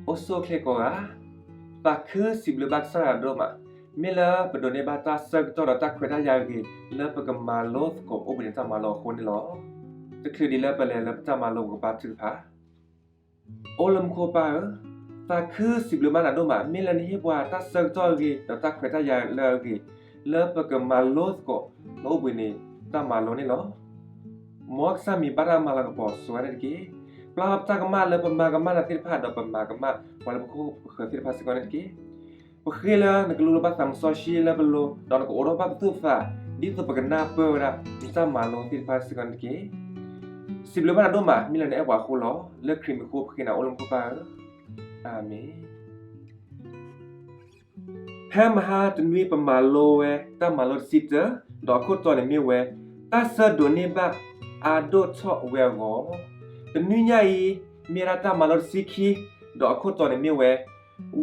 အိၣ်ဆူၣ်အိၣ်ချ့ကိးဂၤ, သးခုစံးဘျုးဘၣ်ကစၢ်ယွၤဒိၣ်မး, မ့ၢ်လၢပဒိးန့ၢ်ဘၣ်တၢ်ဆၢကတီၢ်ဒီးတၢ်ခွဲးတၢ်ယာ်အဂ့ၤ လၢပကမၤလိသကိးအိၣ်ဘှံးနံၤတၢ်မၤလိအဃိန့ၣ်လီၤ. တချုးဒံးလၢပလဲၤလၢပတၢ်မၤလိပကဘါထုကဖၣ်. အိၣ်လၢမူခိၣ်ပၢ်ဧၢ, သးခုစံးဘျုးဘၣ်နၤဒိၣ်မး မ့ၢ်လၢနဟ့ၣ်ပှၤတၢ်ဆၢကတီၢ်အဂ့ၤ ဒီးတၢ်ခွဲးတၢ်ယာ်လၢအဂ့ၤ လၢပကမၤလိသကိးနအိၣ်ဘှံးနံၤတၢ်မၤလိန့ၣ်လီၤ. မ်ကစၢ်မံၤဘၣ်တၢ်မၤလၤကပီၤစှၤန့ၣ်တက့ၢ်. ပျၢ်လီၤပတၢ်ကမၣ်လၢပမၤကမၣ်နၤသ့ၣ်တဖၣ် ဒီးပမၤကမၣ်ပှၤလၢပခိၣ်ပဃၢၤသ့ၣ်တဖၣ်စ့ၢ်ကီးန့ၣ်တက့ၢ်. ပဃ့လၢနကလူလၢဘၣ်သးမစီဆှံလၢပလိၤ ဒီးနကအိးထီၣ်ဘၣ်ပသူၣ်ပသး ဒ်သိးပကနၢ်ပၢၢ်ဝဲဒၣ် နတၢ်မၤလိသ့ၣ်တဖၣ်စ့ၢ်ကီးန့ၣ်တက့ၢ်. စံးဘျုးဘၣ်နၤဒိၣ်မး မ့ၢ်လၢနအဲၣ်ပှၤအဃိလီၤ. လၢခရံာ်မံၤအဃိပဃ့နၤအိၣ်လၢမူခိၣ်ပၢ်ဧၢ, အၤမ့ၣ်. ဖဲမဟါတနွံပမၤလိဝဲတၢ်မၤလိတဆံတၢ, ဒီးအခိၣ်တီန့ၣ်မ့ၢ်ဝဲ တၢ်ဆၢဒိးန့ၢ်ဘၣ်အါဒိၣ်ထီၣ်ဝဲအဂီၢ်. တနွံညါအံၤ မ့ၢ်ဝဲဒၣ်တၢ်မၤလိတဆံခံ, ဒီးအခိၣ်တီန့ၣ်မ့ၢ်ဝဲ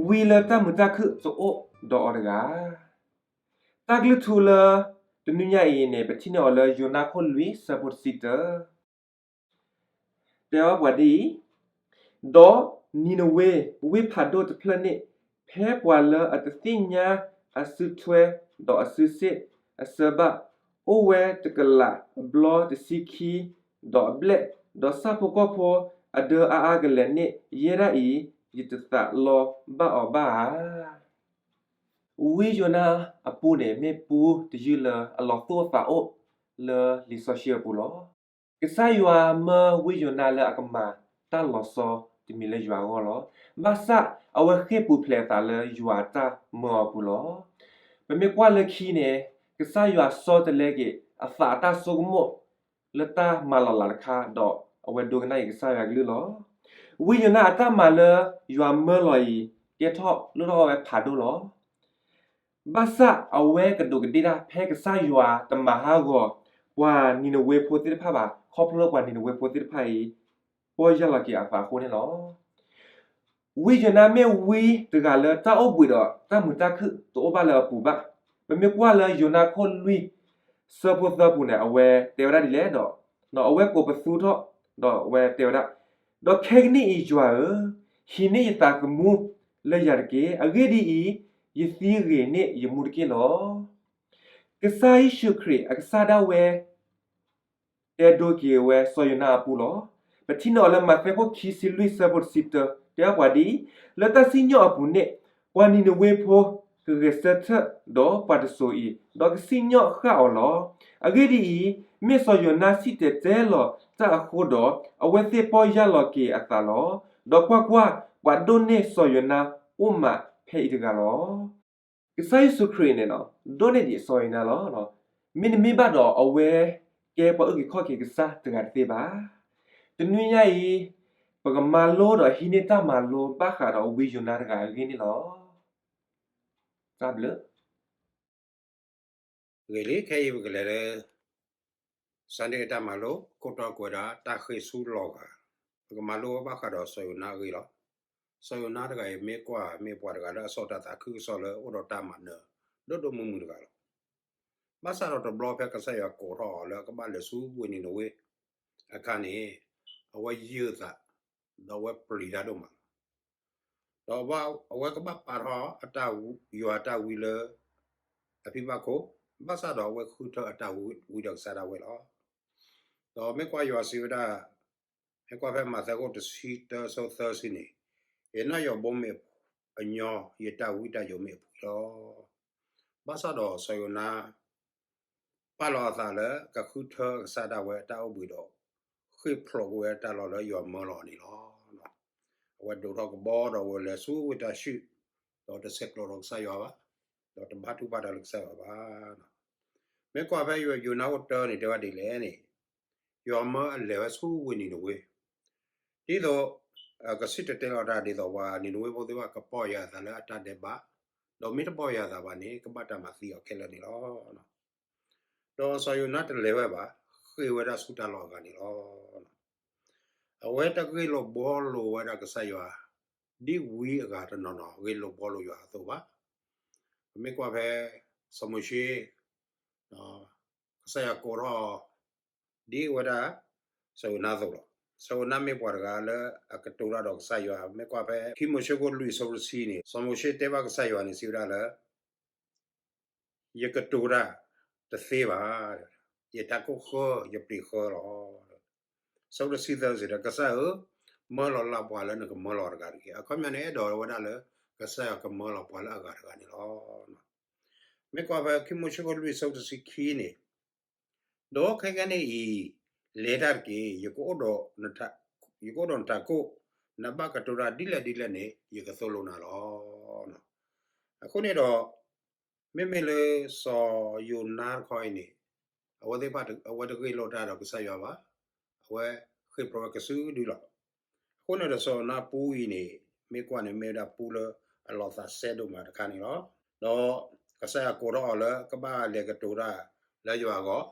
ဝံလၢတၢ်မုာ်တၢ်ခုၣ်တအိၣ်ဒီးအီၤတဂၤ. တၢ်ကလုၢ်ထူလၢတနွံညါအံၤန့ၣ် ပထံၣ်န့ၢ်အီၤလၢယိၤနါခိၣ်လွံၢ်ဆၢဖိတဆံတၢ တဲအီၤပှၤဒ်အံၤ, ဒီးနံၤနဝ့ဝ့ၢ်ဖးဒိၣ်တဖျၢၣ်န့ၣ် ဖဲပှၤလၢအတသ့ၣ်ညါအစုထွဲဒီးအစုစ့ၣ်အဆၢဘၣ် အိၣ်ဝဲတကလးအဘျီတဆံခံဒီးအဘျဲၣ်, ဒီးဆၣ်ဖိကီၢ်ဖိအဒၢအါအါကလဲာ်န့ၣ် ယဲဒၣ်အံၤ ယတသးလီဘၣ်အီၤဘၣ်ဧါ. ဝံယိၤနါအပူၤန့ၣ် မ့ၢ်ပူတယုၢ်လၢအလီၤသူၣ်အိၣ်သးအိၣ်လၢလံာ်စီဆှံအပူၤလီၤ. ကစၢ်ယွၤမၢဝံယိၤနါလၢအကမၤတၢ်လီၤဆီတမံၤလၢယွၤအဂီၢ်လီၤ. ဘၣ်ဆၣ်အဝဲဃ့ၢ်ပူၤဖျဲးအသးလၢယွၤအတၢ်မၢအီၤအပူၤလီၤ. ပမ့ၢ်ကွၢ်လၢခံန့ၣ် ကစၢ်ယွၤဆီတလဲက့ၤအသးအတၢ်ဆိကမိၣ် လၢတၢ်မၤလီၤလးတခါ ဒီးအဝဲဒိကနၣ်အံၤကစၢ်ယွၤအကလုၢ်လီၤ. ဝံယိၤနါအတၢ်မၤလၢယွၤမၢလီၤအံၤ ကဲထီၣ်လိၣ်ထီၣ်ဝဲဖးဒိၣ်လီၤ. ဘၣ်ဆၣ်အဝဲကဒူးကဒ့ၣ်တၢ်ဖဲကစၢ်ယွၤတမၤဟးဂီၤ ပှၤနံၤနဝ့ဖိသ့ၣ်တဖၣ်ဘၣ် ခီဖျိလၢပှၤနံၤနဝ့ဖိသ့ၣ်တဖၣ်အံၤ ပီၢ်ယၢ်လီၤက့ၤအသးအဃိန့ၣ်လီၤ. ဝံယိၤနါမ့ၢ်ဝံတဂၤလၢတၢ်အိၣ်ဘှံးဒီးတၢ်မုာ်တၢ်ခုၣ်တအိၣ်ဘၣ်လၢအပူၤဘၣ်. ပမ့ၢ်ကွၢ်လၢယိၤနါခိၣ်လွံၢ်ဆၢဖိသၢပူၤန့ၣ် အဝဲတဲဝဲဒၣ်ဒ်လဲၣ်ဒီး အဝဲကိးပသူထီၣ် ဒီးအဝဲတဲဝဲဒၣ်, ဒီးခဲကနံၣ်အံၤယွၤဧၢ, ဟံးန့ၢ်ယသးသမူလၢယၤတက့ၢ်. အဂ့ၢ်ဒ်အံၤ, ယသံဂ့ၤန့ၢ်ယမူတက့ၢ်လီၤ. ကစၢ်ယ့ၣ်ၡူးခရံာ်အကစၢ်ဒၣ်ဝဲ တဲဒိက့ၤဝဲစီၤယိၤနါအပူၤလီၤ. ပထံၣ်န့ၢ်အီၤလၢမးသဲခိၣ်ခံဆံလွံၢ်ဆၢဖိတဆံတၢ တဲဘၣ်ပှၤဒ်အံၤ, လၢတၢ်စံၣ်ညီၣ်အပူၤန့ၣ် ပှၤနံၤနဝ့ဖိကဂဲၤဆၢထၢၣ်ဒီးပှၤတစိၤအံၤ, ဒီးကစံၣ်ညီၣ်ဃၣ်အီၤလီၤ. အဂ့ၢ်ဒ်အံၤ, မ့ၢ်စီၤယိၤနါစံၣ်တဲၤတဲလီၤတၢ်အဃိဒီး အဝဲသ့ၣ်ပီၢ်ယၢ်လီၤက့ၤအသးလီၤ. ဒီးကွၢ်ကွၢ်, ပှၤဒိးန့ၢ်စီၤယိၤနါအိၣ်မးဖဲအံၤတဂၤလီၤ. ကစၢ်ယ့ၣ်ၡူးခရံာ်န့ၣ် ဒိးန့ၢ်ဒံးစီၤယိၤနါလီၤ. မ့တမ့ၢ်ဘၣ်ဒီး အဝဲကဲပှၤအုၣ်က့ၤခီၣ်က့ၤကစၢ်တဂၤတသ့ဘၣ်. တနွံညါအံၤ ပကမၤလိဒီးဟံးန့ၢ်တၢ်မၤလိဘၣ်ဃးဒီးဝံယိၤနါတဂၤအဂ့ၢ်န့ၣ်လီၤ. တၢ်ဘျုး ဂ့ၤလံ, ခဲအံၤပကလဲၤလၢ Sunday အတၢ်မၤလိ ခိၣ်တီကွဲးဒၣ် တၢ်ဃ့ၢ်ဆူလီၤဂာ်, ပကမၤလိဝဲဘၣ်ဃးဒီးစီၤယိၤနါအဂ့ၢ်လီၤ. စီၤယိၤနါတဂၤအံၤ မ့ၢ်ကွၢ် မ့ၢ်ပှၤတဂၤလၢအစီၣ်တၢ်သးခုကစီၣ်လၢအိၣ်ဒီးတၢ်မၤနၢၤ ဒိၣ်ဒိၣ်မုၢ်မုၢ်တဂၤလီၤ. ဘၣ်ဆၣ်ဒီးတဘျီဖဲကစၢ်ယွၤကိးထီၣ်အီၤလၢအကဘၣ်လဲၤဆူဝ့ၢ်နံၤနဝ့အခါန့ၣ်, အဝဲယုၢ်အသး, ဒီးအဝဲပျံၤတၢ်ဒိၣ်မးလီၤ. ဒီးအဝဲကဘၣ်ပာ်ထီၣ် ယွၤအတၢ်ဝံလၢအဖံဘၣ်ခိၣ်, ဘၣ်ဆၣ်ဒီးအဝဲဃုထၢအတၢ်ဝံဒီးကစၢ်ဒၣ်ဝဲလီၤ. ဒီးမ့ၢ်ကွၢ်ယွၤစံးဝဲဒၣ်, မ့ၢ်ကွၢ်ဖဲမးသဲခိၣ်တဆံတၢ ဆၢသၢဆံန့ၣ်, ယနၢ်ယီၢ်ဘိမ့ၢ်အညီ, ယတၢ်ဝံတၢ်ယိးမ့ၢ်အဖှံလီၤ. ဘၣ်ဆၣ်ဒီးစီၤယိၤနါ ပာ်လီၤအသးလၢကဃုထၢကစၢ်ဒၣ်ဝဲအတၢ်အိၣ်ဘှံးဒီး ဃ့ၢ်ဖျိးကွံာ်ဝဲတၢ်လီၢ်လၢယွၤမၢလီၤအီၤန့ၣ်လီၤ. အဝဲဒိးထီၣ်ကဘီဒီးဝဲလဲၤဆူဝ့ၢ်တၢ်ၡူး, ဒီးတဆဲးကျိးဒီးကစၢ်ယွၤဘၣ်, ဒီးတဘါထုကဖၣ်တၢ်လၢကစၢ်ယွၤဘၣ်. မ့ၢ်ကွၢ်ဖဲယိၤနါခိၣ်တၢန့ၣ် တဲဝဲဒ်လဲၣ်န့ၣ်, ယွၤမၢအလဲၤဝဲဆူဝ့ၢ်နံၤနဝ့, ဒ်သိး ကစံၣ်တဲၤတဲလီၤတၢ်ဒ်သိးပှၤနံၤနဝ့ဖိသ့ၣ်တဖၣ်ကပီၢ်ယၢ်အသးလၢအတၢ်ဒဲးဘး, ဒီးမ့ၢ်တပီၢ်ယၢ်အသးဘၣ်န့ၣ် ကဘၣ်တၢ်မၤသံအီၤခဲလၢာ်န့ၣ်လီၤ. ဒီးစီၤယိၤနါတလဲၤဝဲဘၣ်, ဃ့ၢ်ဝဲဒၣ်ဆူတၢ်လီၢ်အဂၤန့ၣ်လီၤ. အဝဲတဂ့ၢ်လိာ်ဘှီလိာ်ဝဲဒၣ်ကစၢ်ယွၤ ဒ်ဝံအဂၤတနီၤနီၤ ဂ့ၢ်လိာ်ဘှီလိာ်ယွၤအသိးဘၣ်. ပမ့ၢ်ကွၢ်ဖဲ စီၤမိၤၡ့ ကစၢ်ယွၤကိးထီၣ်အီၤ ဒ်ဝဲဒၣ် စီၤယိၤနါအသိးလီၤ. စီၤယိၤနါမ့ၢ်ပှၤတဂၤလၢအကတိၤတၢ်ဒီးကစၢ်ယွၤ, မ့ၢ်ကွၢ်ဖဲ ခံမိၤၡ့ခိၣ်လွံၢ်ဆၢဖိတဆံန့ၣ် စီၤမိၤၡ့တဲဘၣ်ကစၢ်ယွၤန့ၣ် စံးဝဲဒၣ်လၢ ယကတိၤတၢ်တသ့ဘၣ်, ယတၢ်ကိၢ်ဃၢ ယပျံၤဃၢလီၤ. ဆၢဖိတဆံသၢစံးဒီး ကစၢ်ဧၢ, မၢလီၤလၢ်ပှၤလၢနကမၢလီၤတဂၤတဂ့ၤ. အခီပညီန့ၣ် အဲၣ်ဒိးဝဲဒၣ်လၢ ကစၢ်ယွၤကမၢလီၤပှၤလၢအဂၤတဂၤန့ၣ်လီၤ. မ့ၢ်ကွၢ်ဖဲခံမိၤၡ့ခိၣ်လွံၢ်ဆၢဖိတဆံခံန့ၣ်, ဒီးခဲကနံၣ်အံၤ လဲၤတၢ်တက့ၢ်, ယကအိၣ်ဒီးနထးခိၣ်, နဘၣ်ကတိၤတၢ်ဒ်လဲၣ်ဒ်လဲၣ်န့ၣ် ယကသိၣ်လိနၤလီၤ. အဃိန့ၣ်ဒီး မ့မ့ၢ်လၢစီၤယိၤနါတခီအံၤန့ၣ် အဝဲသ့ၣ်တဖၣ် အဝဲတဂ့ၢ်လိာ်တၢ်ဒီးကစၢ်ယွၤဘၣ်, အဝဲဃ့ၢ်ဖျိးဝဲကစုဒုလီၤ. အဃိန့ၣ်ဒီး စီၤယိၤနါပူအံၤန့ၣ် မ့ၢ်ကွၢ်န့ၣ် မ့ၢ်ဝဲဒၣ်ပူလၢအလီၤသးစဲဒိၣ်မးတခါန့ၣ်လီၤ. ဒီးကစၢ်ယွၤကိးထီၣ်အီၤလၢကဘၣ်လဲၤကတိၤတၢ်လၢယွၤအဂီၢ်,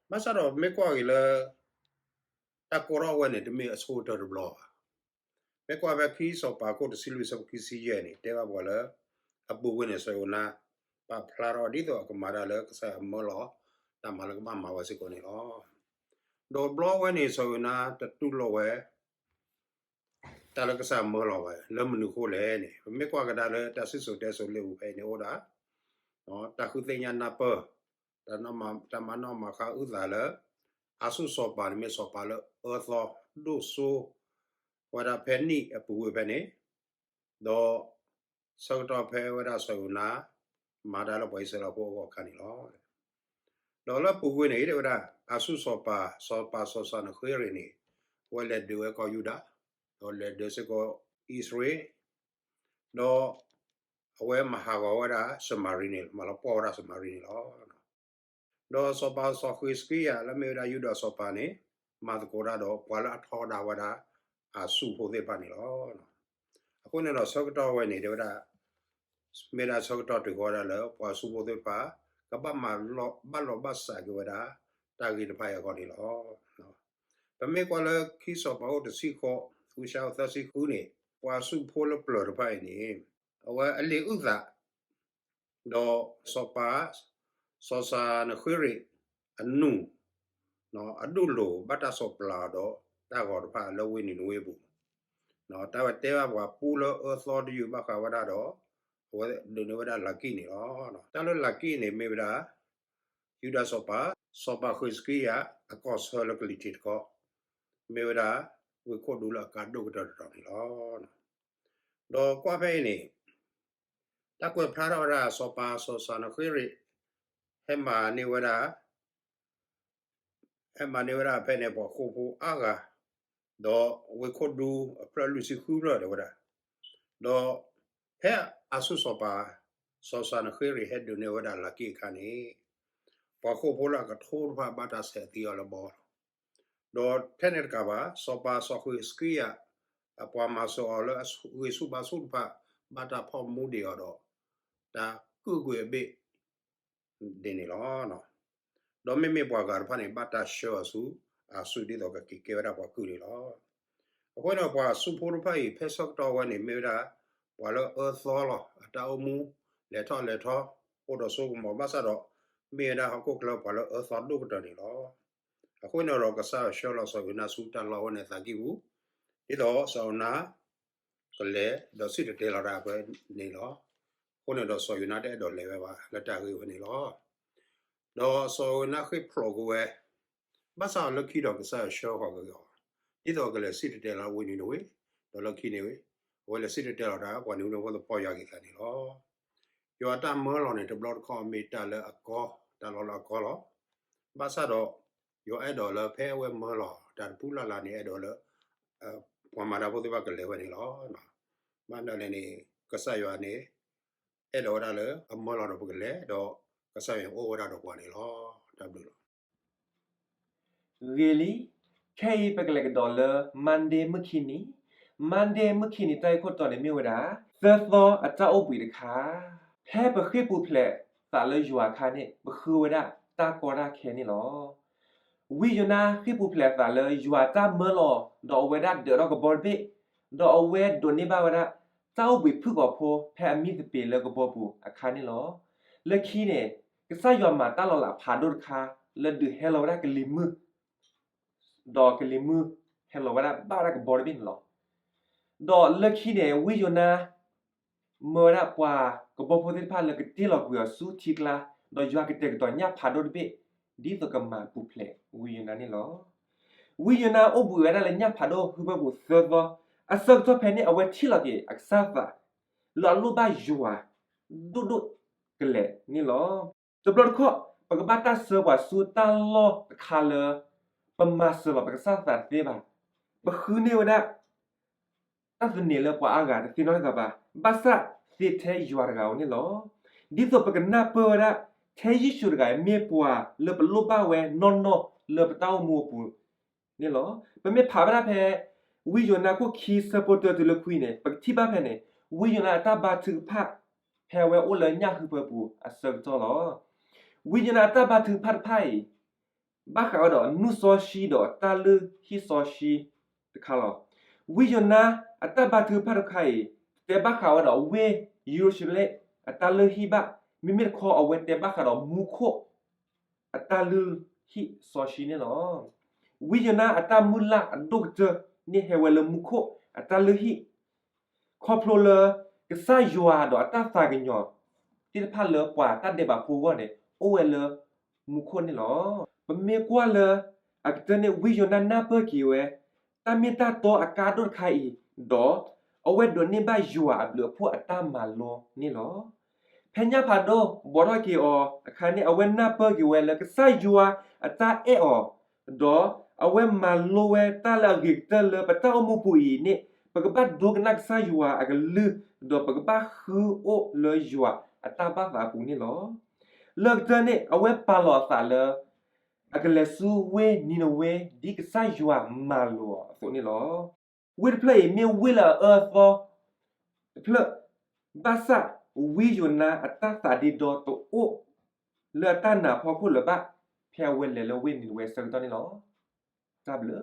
ဘၣ်ဆၣ်ဒီးမ့ၢ်ကွၢ်က့ၤလၢ တၢ်ကိးထီၣ်ဝဲန့ၣ် တမ့ၢ်အဆိကတၢၢ်တဘျီဘၣ်. မ့ၢ်ကွၢ်ဖဲခံစီၤပၤခိၣ်တဆံလွံၢ်ဆၢဖိခံဆံယဲၢ်န့ၣ် တဲဘၣ်ပှၤလၢ အပူၤကွံာ်န့ၣ် စီၤယိၤနါ ပာ်ဖျါထီၣ်ဒ်သိးအကမၤတၢ်လၢကစၢ်ယွၤမၢလီၤ တၢ်မၤလၢကဘၣ်မၤဝဲစ့ၢ်ကီးန့ၣ်လီၤ. ဒီးဘျီဝဲန့ၣ် စီၤယိၤနါတတူၢ်လိာ်ဝဲ တၢ်လၢကစၢ်ယွၤမၢလီၤဝဲ လၢမနုၤအဃိလဲၣ်န့ၣ် ပမ့ၢ်ကွၢ်ကဒါလၢတၢ်စံၣ်စိၤတဲစိၤလ့ပူၤဖဲအံၤန့ၣ်အိၣ်ဒၣ် တၢ်ဃုသ့ၣ်ညါနၢ်ပၢၢ် တၢ်မၤနီၣ်မၤဃါအုၣ်သးလၢ အၤစူၢ်စီၤပၤန့ၣ်မ့ၢ်စီၤပၤလၢအၢသီဒိၣ်စိ ဝဲဒၣ်ဖဲနံၣ်အပူၤကွံာ်ဖဲန့ၣ်, ဒီးဆၢကတီၢ်ဖဲဝဲဒၣ်စီၤယိၤနါ မၤတၢ်လၢပှၤအံၣ်စရ့လးဖိအဂီၢ်အခါန့ၣ်လီၤ. ဒီးလၢပူၤကွံာ်န့ၣ် တဲဝဲဒၣ် အၤစူၢ်စီၤပၤ စီၤပၤစီၤစၤနဃ့ရံာ်န့ၣ် အဝဲလဲၤဒုးဝဲကီၢ်ယူဒၤ, ဒီးလဲၤဒုးစ့ၢ်ကီးအံၣ်စရ့လး, ဒီးအဝဲမၤဟးဂီၤဝဲဒၣ်စမၤရံန့ၣ် မၤလီၤပှီၢ်ဝဲဒၣ်စမၤရံန့ၣ်လီၤ. ဒီးစီၤပၤစီၤဃံးစကံယၤ လၢမ့ၢ်ဝဲဒၣ်ယူဒၤစီၤပၤန့ၣ် မၤသကိးတၢ်ဒီးပှၤလၢအထီဒါဝဲဒၣ်အၤစူၢ်ဖိသ့ၣ်တဖၣ်န့ၣ်လီၤ. အဃိန့ၣ်ဒီးဆၢကတီၢ်ဝဲန့ၣ် တဲဝဲဒၣ် မ့ၢ်ဒၣ်ဆၢကတီၢ်တုၤဃီဒၣ်လၢပှၤအၤစူၢ်ဖိသ့ၣ်တဖၣ် ကဘၣ်မၤလီၤ ဘၣ်လီၤဘၣ်စးက့ၤဝဲဒၣ် တၢ်ဂ့ၢ်တဖၣ်အံၤအဂီၢ်န့ၣ်လီၤ. ပမ့ၢ်ကွၢ်လၢခံစီၤပၤခိၣ်တဆံဃိး ဃုဆံသၢဆံဃုန့ၣ် ပှၤအၤစူၢ်ဖိလၢပျၢၤတဖၣ်အံၤန့ၣ် အဝဲအလံာ်အုၣ်သး ဒီးစီၤပၤ စီၤစၤနဃ့ရံာ်အနူၢ် အဒိၣ်လိာ်ဘၣ်တၢ်စီးပျၤအီၤဒီးတၢ်ဂီၤတဖၣ်လၢဝ့ၢ်နံၤနဝ့အပူၤ, တၢ်ဝဲတဲဘၣ်ပှၤပူလၢအၢသီတယုၢ်ဘၣ်ဃးဝဲဒၣ်ဒီး အဝဲဒုးန့ၢ်ဝဲဒၣ်လၤကံၣ်န့ၣ်လီၤ. တၢ်လၢလၤကံၣ်န့ၣ်မ့ၢ်ဝဲဒၣ် ယူဒၤစီၤပၤ စီၤပၤဃံးစကံယၤ အကီၢ်ဆၢလၢကလံၤထံးတကီၢ်, မ့ၢ်ဝဲဒၣ် ဝ့ၢ်ခိၣ်ဒူလၢအကါဒိၣ်ကတၢၢ်တတီၤန့ၣ်လီၤ. ဒီးကွၢ်ဖဲအံၤန့ၣ် တၢ်ကွဲးဖျါထီၣ်ဝဲဒၣ် စီၤပၤစီၤစၤနဃ့ရံာ် ဟဲမၤန့ၢ်ဝဲဒၣ် ဟဲမၤန့ၢ်ဝဲဒၣ်ဖဲန့ၣ် ပှၤဃိာ်ဖိအါဂၤ, ဒီးဝ့ၢ်ခိၣ်ဒူအဖျၢၣ်လွံၢ်ဆံဃုဖျၢၣ်တဲဝဲဒၣ်, ဒီးဖဲအၤစူၢ်စီၤပၤ စီၤစၤနဃ့ရံာ်ဟဲဒုးန့ၢ်ဝဲဒၣ်လၤကံၣ်အခါန့ၣ်, ပှၤဃိာ်ဖိလၢအကထိတဖၣ်ဘၣ်တၢ်ဆဲးသံအီၤလၢဘီလီၤ. ဒီးထဲန့ၣ်တကးဘၣ် စီၤပၤစီၤဃံးစကံယၤ အပှၤမၤစၢၤအီၤလၢအဂံၢ်ဆူၣ်ဘါဆူၣ်တဖၣ် ဘၣ်တၢ်ဖီၣ်မူဒံးအီၤဒီး တၢ်ကူၣ်ကွံာ်အဘ့ၣ် ဒ်န့ၣ်လီၤ. ဒီးမ့မ့ၢ်ပှၤဂၤတဖၣ်န့ၣ် ဘၣ်တၢ်ဆှၢအီၤဆူ အၤစူၢ်ဒ်သိးကက့ၤကဲဝဲဒၣ်ပှၤကုၢ်န့ၣ်လီၤ. အဃိန့ၣ် ပှၤအၤစူၢ်ဖိတဖၣ်အံၤ ဖဲဆၢကတီၢ်ဝဲန့ၣ် မ့ၢ်ဝဲဒၣ် ပှၤလၢအၢသီလီၤ. အတၢ်အိၣ်မူ လဲၤထီၣ်လဲၤထီ အိၣ်ဒီးစိကမီၤ ဘၣ်ဆၣ်ဒီး မ့ၢ်ဝဲဒၣ်ဟီၣ်ခိၣ်ချၢပှၤလၢအၢသီဒိၣ်ကတၢၢ်န့ၣ်လီၤ. အဃိန့ၣ်ဒီး ကစၢ်ယွၤဆှၢလီၤစီၤယိၤနါဆူတၢ်လီၢ်ဝဲန့ၣ်အသးကံၢ်ပူၤ, ဒ်သိးစီၤယိၤနါ ကလဲၤဒီးစံၣ်တဲၤတဲလီၤတၢ်အပှဲၤန့ၣ်လီၤ. အဃိန့ၣ်ဒီးစီၤယိၤနါတအဲၣ်ဒိးလဲၤဝဲဘၣ်လၢတၢ်ဂ့ၢ်ဝဲန့ၣ်လီၤ. ဒီးစီၤယိၤနါဃ့ၢ်ဖျိးကွံာ်ဝဲ, ဘၣ်ဆၣ်လၢခံဒီးကစၢ်ယွၤဆှၢဃီၤက့ၤအီၤ, ဒ်သိးအကလဲၤစံၣ်တဲၤတဲလီၤဝ့ၢ်နံၤနဝ့ၤ, ဒီးလၢခံန့ၣ်ဝ့ၢ်, အဝဲလဲၤစံၣ်တဲၤတဲလီၤတၢ် ပှၤနံၤနဝ့ၤဖိသပီၢ်ယွၤက့ၤသးန့ၣ်လီၤ. ယွၤအတၢ်မၢလီၤန့ၣ် တဘျီတခီၣ်မ့ၢ်တၢ်လၢအကီ, တၢ်လီၤလၢအကီလီၤ. ဘၣ်ဆၣ်ဒီး ယွၤအဲၣ်ဒိးလၢဖဲအဝဲမၢလီၤတၢ်တပူၤလၢ်လၢ်န့ၣ် အဲၣ်ဒိးလၢ ပှၤမၤတၢ်ဖိသ့ၣ်တဖၣ်ကလဲၤဝဲန့ၣ်လီၤ. ဘၣ်မနုၤလဲၣ်န့ၣ် ကစၢ်ယွၤန့ၣ် အဲၣ်ဒိးဝဲဒၣ်လၢအမၢလီၤဒီးပကလဲၤ, ဒီးကစၢ်ယွၤန့ၣ်အိၣ်ဝဲဒၣ်ဒီးပှၤန့ၣ်လီၤ. တၢ်ဘျုးလီၤ. ဂ့ၤလံ, ခဲအံၤပကလဲၤကဒီးလၢ Monday မုၢ်ခံနံၤ, Monday မုၢ်ခံနံၤတၢ်ဂ့ၢ်ခိၣ်တီန့ၣ်မ့ၢ်ဝဲဒၣ် သၢသီအတၢ်အိၣ်ဘှံးတခါ, ဖဲပဃ့ၢ်ပူၤဖျဲးသးလၢယွၤအခါန့ၣ် ပဃုဝဲဒၣ်တၢ်ကီတၢ်ခဲန့ၣ်လီၤ. ဝံယိၤနါဃ့ၢ်ပူၤဖျဲးအသးလၢယွၤတၢ်မၢလီၤ ဒီးအဝဲဒၣ်ဒၢးထီၣ်ကဘီတဘ့ၣ်, ဒီးအဝဲဒိးန့ၢ်ဘၣ်ဝဲဒၣ် တၢ်အိၣ်ဘှံးဖုၣ်ကိာ်ဖိဖဲအမံသပ့ၤလၢကဘီပူၤအခါန့ၣ်လီၤ. လၢခံန့ၣ် ကစၢ်ယွၤမၤတၢ်လီၤလးဖးဒိၣ်တခါ လၢဒုးဟဲလီၤဝဲဒၣ်ကလံၤမုၢ် ဒီးကလံၤမုၢ်ဟဲလီၤဝဲဒၣ်ဘၣ်ဝဲဒၣ်ကဘီတဘ့ၣ်န့ၣ်လီၤ. ဒီးလၢခံန့ၣ် ဝံယိၤနါ မၢဝဲဒၣ်ပှၤကဘီဖိသ့ၣ်တဖၣ်လၢကတ့ၢ်လီၤကွံာ်အီၤဆူထံကျါ, ဒီးယွၤကတဲာ်ကတီၤညၣ်ဖးဒိၣ်တဘ့ၣ် ဒ်သိးကမၤပူၤဖျဲးဝံယိၤနါန့ၣ်လီၤ. ဝံယိၤနါအိၣ်ဘှံးဝဲဒၣ်လၢညၣ်ဖးဒိၣ်ဟုဖၢပူၤသၢသီ, အဆၢကတီၢ်ဖဲန့ၣ် အဝဲထံၣ်လီၤက့ၤအကစၢ်သး လၢအလိၣ်ဘၣ်ယွၤ ဒိၣ်ဒိၣ်ကလဲာ်န့ၣ်လီၤ. တဘျီတခီၣ် ပကဘၣ်တၢ်ဆှၢပှၤဆူတၢ်လီၢ်တခါလၢ ပမၤစၢၤလီၤပကစၢ်သးတသ့ဘၣ်. ပဃုန့ၢ်ဝဲဒၣ် တၢ်သန့ၤလၢပှၤအါဂၤတသ့နီတဂၤဘၣ်, ဘၣ်ဆၣ်သ့ထဲယွၤတဂၤဧိၤန့ၣ်လီၤ. ဒ်သိးပကနၢ်ပၢၢ်ဝဲဒၣ် ထဲယ့ၣ်ၡူးတဂၤအံၤ မ့ၢ်ပှၤလၢပလိၣ်ဘၣ်ဝဲနီၢ်နီၢ်လၢပတၢ်အိၣ်မူအပူၤန့ၣ်လီၤ. ပမ့ၢ်ဖးဝဲဒၣ်ဖဲ ဝံယိၤနါခိၣ်ခံဆၢဖိတၢတုၤလၢခွံန့ၣ် ပကထံၣ်ဘၣ်ဖဲန့ၣ် ဝံယိၤနါအတၢ်ဘါထုကဖၣ် ဖဲအဝဲအိၣ်လၢညၣ်ဟုဖၢပူၤအဆၢကတီၢ်လီၤ. ဝံယိၤနါအတၢ်ဘါထုကဖၣ်တဖၣ်အံၤ ဘၣ်ဃးဝဲဒီးနူၢ်စီဆှံဒီးတၢ်လုၢ်ဟံၣ်စီဆှံတခါလီၤ. ဝံယိၤနါအတၢ်ဘါထုကဖၣ်တခါအံၤ တတဲဘၣ်ဃးဝဲဒီးဝ့ၢ်ယရူၤၡလ့ၣ် အတၢ်လုၢ်ဟံၣ်ဘၣ်, မ့မ့ၢ်တခီအဝဲတဲဘၣ်ဃးဒီးမူခိၣ် အတၢ်လုၢ်ဟံၣ်စီဆှံန့ၣ်လီၤ. ဝံယိၤနါအတၢ်မုၢ်လၢ်အဒိၣ်ကတၢၢ်န့ၣ် ဟဲဝဲလၢမူခိၣ်အတၢ်လုၢ်ဟံၣ် ခီဖျိလၢ ကစၢ်ယွၤဒီးအတၢ်သးကညီၤသ့ၣ်တဖၣ်လၢပှၤတၢ်ဒဲးဘးဖိအဂီၢ်န့ၣ် အိၣ်ဝဲလၢမူခိၣ်န့ၣ်လီၤ. ပမ့ၢ်ကွၢ်လၢအကတၢၢ်န့ၣ် ဝံယိၤနါနၢ်ပၢၢ်က့ၤဝဲ တၢ်မ့ၢ်တၢ်တီအကါဒိၣ်တခါအံၤ, ဒီးအဝဲဒိးန့ၢ်ဘၣ်ယွၤအဘျုးအဖှိၣ်အတၢ်မၤလိန့ၣ်လီၤ. ဖဲညၣ်ဖးဒိၣ်ဘှီထီၣ်က့ၤအီၤအခါန့ၣ် အဝဲနၢ်ပၢၢ်က့ၤဝဲလၢကစၢ်ယွၤအတၢ်အဲၣ်အီၤ ဒီးအဝဲမၤလိဝဲတၢ်လၢအဂ့ၤကတၢၢ်လၢပတၢ်အိၣ်မူပူၤအံၤန့ၣ် ပကဘၣ်ဒိကနၣ်ကစၢ်ယွၤအကလုၢ်, ဒီးပကဘၣ်ဃုအိၣ်လၢယွၤအတၢ်ဘၣ်သးအပူၤန့ၣ်လီၤ. လၢကတၢၢ်န့ၣ် အဝဲပာ်လီၤအသးလၢ အကလဲၤဆူဝ့ၢ်နံၤနဝ့ ဒ်ကစၢ်ယွၤမၤလိာ်အီၤအသိးန့ၣ်လီၤ. ဝ့ၢ်တဖျၢၣ်အံၤမ့ၢ်ဝ့ၢ်လၢအအၢအသီတဖျၢၣ်, ဘၣ်ဆၣ်ဝံယိၤနါအတၢ်သးဒ့ဒီတအိၣ်လၢအတၢ်နာ်အဖီခိၣ်လၢၤဘၣ် ဖဲအဝဲလဲၤလၢဝ့ၢ်နံၤနဝ့အဆၢကတီၢ်န့ၣ်လီၤ. တၢ်ဘျုး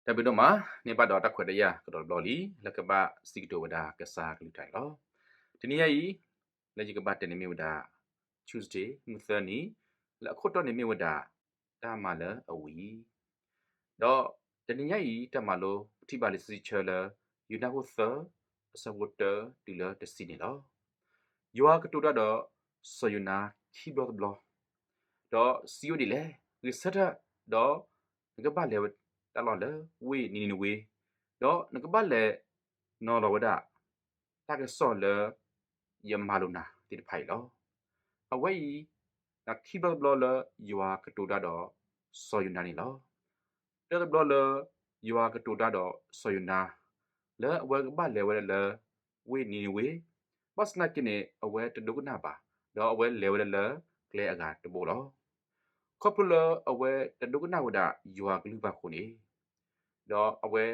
တၢ်ဘျုးဒိၣ်မး, န့ၢ်ဘၣ်ဒီးတၢ်ခွဲးတၢ်ယာ်ကဒီးတဘျီလံ လၢကဘၣ်စံးကတိၤဝဲဒၣ်ကစၢ်ကလုၢ်ကထါန့ၣ်လီၤ. တနံၤညါအံၤ လၢယကဘၣ်တဲန့ၣ်မ့ၢ်ဝဲဒၣ် Tuesday မုၢ်သၢနံၤ, လၢအခိၣ်တီန့ၣ်မ့ၢ်ဝဲဒၣ် တၢ်မၤလၢအဝံၤ ဒီးတနံၤညါအံၤ တၢ်မၤလိပထံၣ်ဘၣ်လံာ်စီဆှံဆၢလၢ ယိၤနါခိၣ်သၢ အဆၢဖိတၢတုၤလၢတဆံန့ၣ်လီၤ. ယွၤကတိၤတၢ်ဒီးစီၤယိၤနါခံဘျီတဘျီ, ဒီးစံးဝဲဒ်လဲၣ်, ဂဲၤဆၢထၢၣ်, ဒီးနကဘၣ်လဲၤဝဲတၢ်လီၢ်လၢဝ့ၢ်နံၤနဝ့, ဒီးနကဘၣ်လဲၤနီၤလီၤဝဲဒၣ် တၢ်ကစီၣ်လၢယမၤလိာ်နၤသ့ၣ်တဖၣ်အံၤလီၤ. အဝဲအံၤ ခံဘျီတဘျီလၢယွၤကတိၤတၢ်ဒီးစီၤယိၤနါန့ၣ်လီၤ. တၢတဘျီလၢယွၤကတိၤတၢ်ဒီးစီၤယိၤနါ လၢအဝဲကဘၣ်လဲၤဝဲဒၣ်လၢဝ့ၢ်နံၤနဝ့, ဘၣ်ဆၣ်သနာ်က့န့ၣ် အဝဲတဒိကနၣ်ဘၣ်, ဒီးအဝဲလဲၤဝဲဒၣ်လၢကျဲအဂၤတဘိလီၤ. ခီဖျိလၢအဝဲတဒိကနၣ်ဝဲဒၣ်ယွၤကလုၢ်ဘၣ်အဃိန့ၣ် ဒီးအဝဲ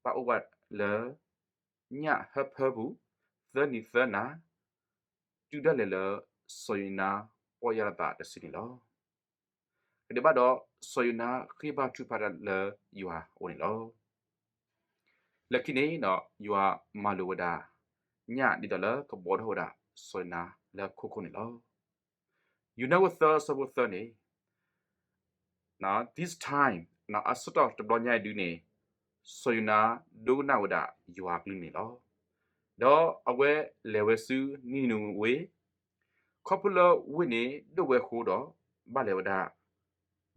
ဘၣ်အိၣ်ဝဲလၢ ညၣ်ဟၢဖၢပူၤ သၢနံၤသၢနၤ တုၤဒၣ်လဲာ်လၢစီၤယိၤနါပီၢ်ယၢ်လီၤသးတစုန့ၣ်လီၤ. ကဒဲးဘၣ်ဒီး စီၤယိၤနါဃ့ဘါထုကဖၣ်တၢ်လၢယွၤအအိၣ်န့ၣ်လီၤ. လၢခံန့ၣ် ယွၤမၤလိာ်ဝဲဒၣ် ညၣ်ဒ်သိးလၢကဘှီထီၣ်ဝဲဒၣ်စီၤယိၤနါလၢခိခိၣ်န့ၣ်လီၤ. ယိၤနါခိၣ်သၢဆၢဖိသၢန့ၣ် This time အဆၢကတီၢ်တဘျီညါအံၤဒုန့ၣ် စီၤယိၤနါဒိကနၣ်ဝဲဒၣ်ယွၤကလုၢ်န့ၣ်လီၤ. ဒီးအဝဲလဲၤဝဲဆူနံၤနဝ့, ခီဖျိလၢဝ့ၢ်န့ၣ်ဒိၣ်ဝဲအဃိဒီး ဘၣ်လဲၤဝဲဒၣ်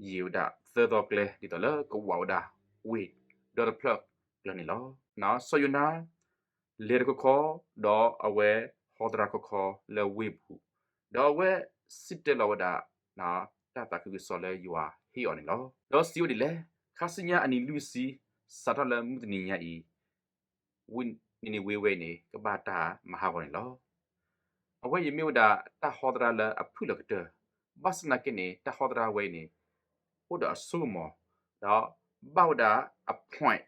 ယံာ်ဝဲဒၣ်သၢသီကျဲ ဒ်သိးလၢကဝးဝဲဒၣ်ဝ့ၢ်ဒီတဖျၢၣ်ကျၢၤန့ၣ်လီၤ. စီၤယိၤနါ လဲၤတခီခီ ဒီးအဝဲဟီသရၣ်ခီခီလၢဝ့ၢ်ပူၤ, ဒီးအဝဲစံၣ်တဲၤလီၤဝဲဒၣ် တၢ်သးခုကစီၣ်လၢယွၤဟ့ၣ်အီၤန့ၣ်လီၤ. ဒီးစံးဝဲဒ်လဲၣ်, ခါဆူညါအနံၤလွံၢ်ဆံ စးထီၣ်လၢမုၢ်တနံၤညါအံၤ ဝ့ၢ်နံၤနဝ့ဝဲအံၤန့ၣ် ကဘၣ်တၢ်မၤဟးဂီၤန့ၣ်လီၤ. အဝဲအံၤမ့ၢ်ဝဲဒၣ်တၢ်ဟီသရၣ်လၢအဖုၣ်လီၤကတၢၢ်, ဘၣ်ဆၣ်သနာ်က့န့ၣ် တၢ်ဟီသရၣ်ဝဲအံၤန့ၣ် အိၣ်ဒီးအစိကမီၤ, ဒီးဘၣ်ဝဲဒၣ်အ point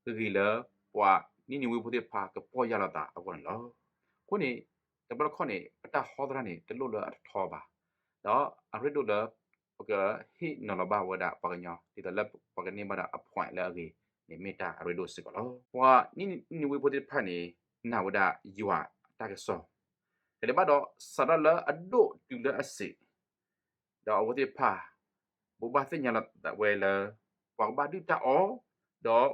ဂ့ၤဂ့ၤလၢ ပှၤနံၤနဝ့ဖိသ့ၣ်တဖၣ်ကပီၢ်ယၢ်လီၤသးအဂီၢ်န့ၣ်လီၤ. အဃိန့ၣ် တဘျီတခီၣ်န့ၣ် ပတၢ်ဟီသရၣ်န့ၣ် တလိၣ်လၢအထီဘၣ်, ဒီးအရ့ဒိၣ်လၢ ပကဟ့ၣ်နီၤလီၤဘၣ်ဝဲဒၣ်ပှၤကညီ ဒ်သိးလၢပှၤကန့ၢ်ဘၣ်ဒီးအ point လၢအဂ့ၤ အဝဲသ့ၣ်တဖၣ်န့ၣ်မ့ၢ်တၢ်အရ့ဒိၣ်စ့ၢ်ကီးလီၤ. ပှၤနံၤနဝ့ဖိသ့ၣ်တဖၣ်န့ၣ် နာ်ဝဲဒၣ်ယွၤအတၢ်ကစီၣ်, ကဒဲးဘၣ်ဒီး စးထီၣ်လၢအဒိၣ်တုၤလၢအဆံး, ဒီးအဝဲသ့ၣ်တဖၣ် ဘိးဘၣ်သ့ၣ်ညါလီၤဝဲလၢ ပှၤကဘၣ်ဒုၣ်တၢ်အီၣ်, ဒီး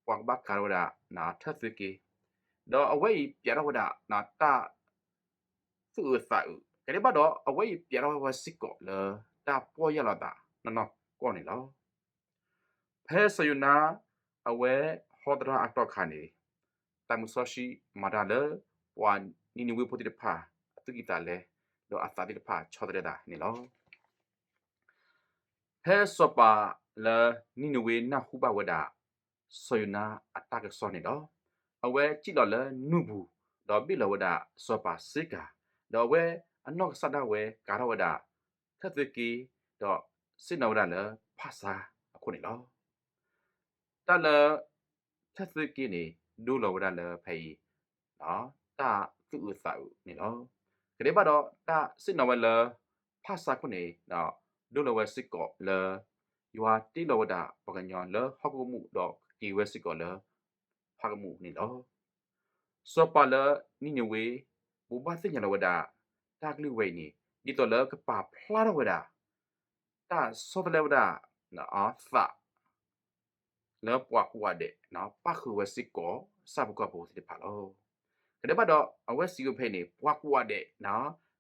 ပှၤကဘၣ်ကၤထီၣ်ဝဲဒၣ် ထၢၣ်သုးက့, ဒီးအဝဲအံၤပျးထီၣ်ဝဲဒၣ် တၢ်သူၣ်အုးသးအုး, ကဒဲးဘၣ်ဒီး အဝဲအံၤပျးထီၣ်ဝဲစ့ၢ်ကီးလၢ တၢ်ပီၢ်ယၢ်လီၤသးနီၢ်နီၢ်ကီၢ်န့ၣ်လီၤ. ဖဲစီၤယိၤနါ အဝဲဟီသရၣ်အတီၢ်အခါန့ၣ်, သးမုၢ်စီဆှံမၤတၢ်လၢ ပှၤနံၤနဝ့ဖိသ့ၣ်တဖၣ် အသူၣ်ကံၢ်သးလဲ, ဒီးအသးသ့ၣ်တဖၣ်ဆီတလဲသးန့ၣ်လီၤ. ဖဲစီၤပၤလၢနံၤနဝ့နၢ်ဟူဘၣ်ဝဲဒၣ် စီၤယိၤနါအတၢ်ကစီၣ်န့ၣ်ဒီး, အဝဲစံၣ်လီၤလၢနူၢ်ပူၤ, ဒီးဘ့ၣ်လီၤဝဲဒၣ်စီၤပၤစ့ကၤ, ဒီးအဝဲအနီၢ်ကစၢ်ဒၣ်ဝဲကၤထီၣ်ဝဲဒၣ် ထၢၣ်သုးက့, ဒီးဆ့ၣ်နီၤဝဲဒၣ်လၢဖၣ်ဆါအခိၣ်န့ၣ်လီၤ. တၢ်လၢ ထၢၣ်သုးက့န့ၣ် ဒိလီၤဝဲဒၣ်လၢဖဲအံၤ တၢ်သူၣ်အုးသးအုးန့ၣ်လီၤ. ကဒဲးဘၣ်ဒီး တၢ်ဆ့ၣ်နီၤဝဲလၢ ဖၣ်ဆါခိၣ်န့ၣ် ဒိလီၤဝဲစ့ၢ်ကီးလၢ ယွၤတ့လီၤဝဲဒၣ်ပှၤကညီလၢဟီၣ်ခိၣ်ကမူၣ်ဒီးကက့ၤဝဲစ့ၢ်ကီးလၢ ဖးကမူၣ်န့ၣ်လီၤ. စီၤပၤလၢနံၤနဝ့ ဘိးဘၣ်သ့ၣ်ညါလီၤဝဲဒၣ် တၢ်ကလုၢ်ဝဲအံၤန့ၣ် ဒ်သိးလၢကပာ်ဖျါထီၣ်ဝဲဒၣ် တၢ်ဆီတလဲဝဲဒၣ် သး လၢပှၤကိးဂၤဒဲး ပၣ်ဃုာ်ဝဲစ့ၢ်ကီး ဆၣ်ဖိကီၢ်ဖိသ့ၣ်တဖၣ်လီၤ. ကဒဲးဘၣ်ဒီး အဝဲစံးဝဲဖဲအံၤန့ၣ် ပှၤကိးဂၤဒဲး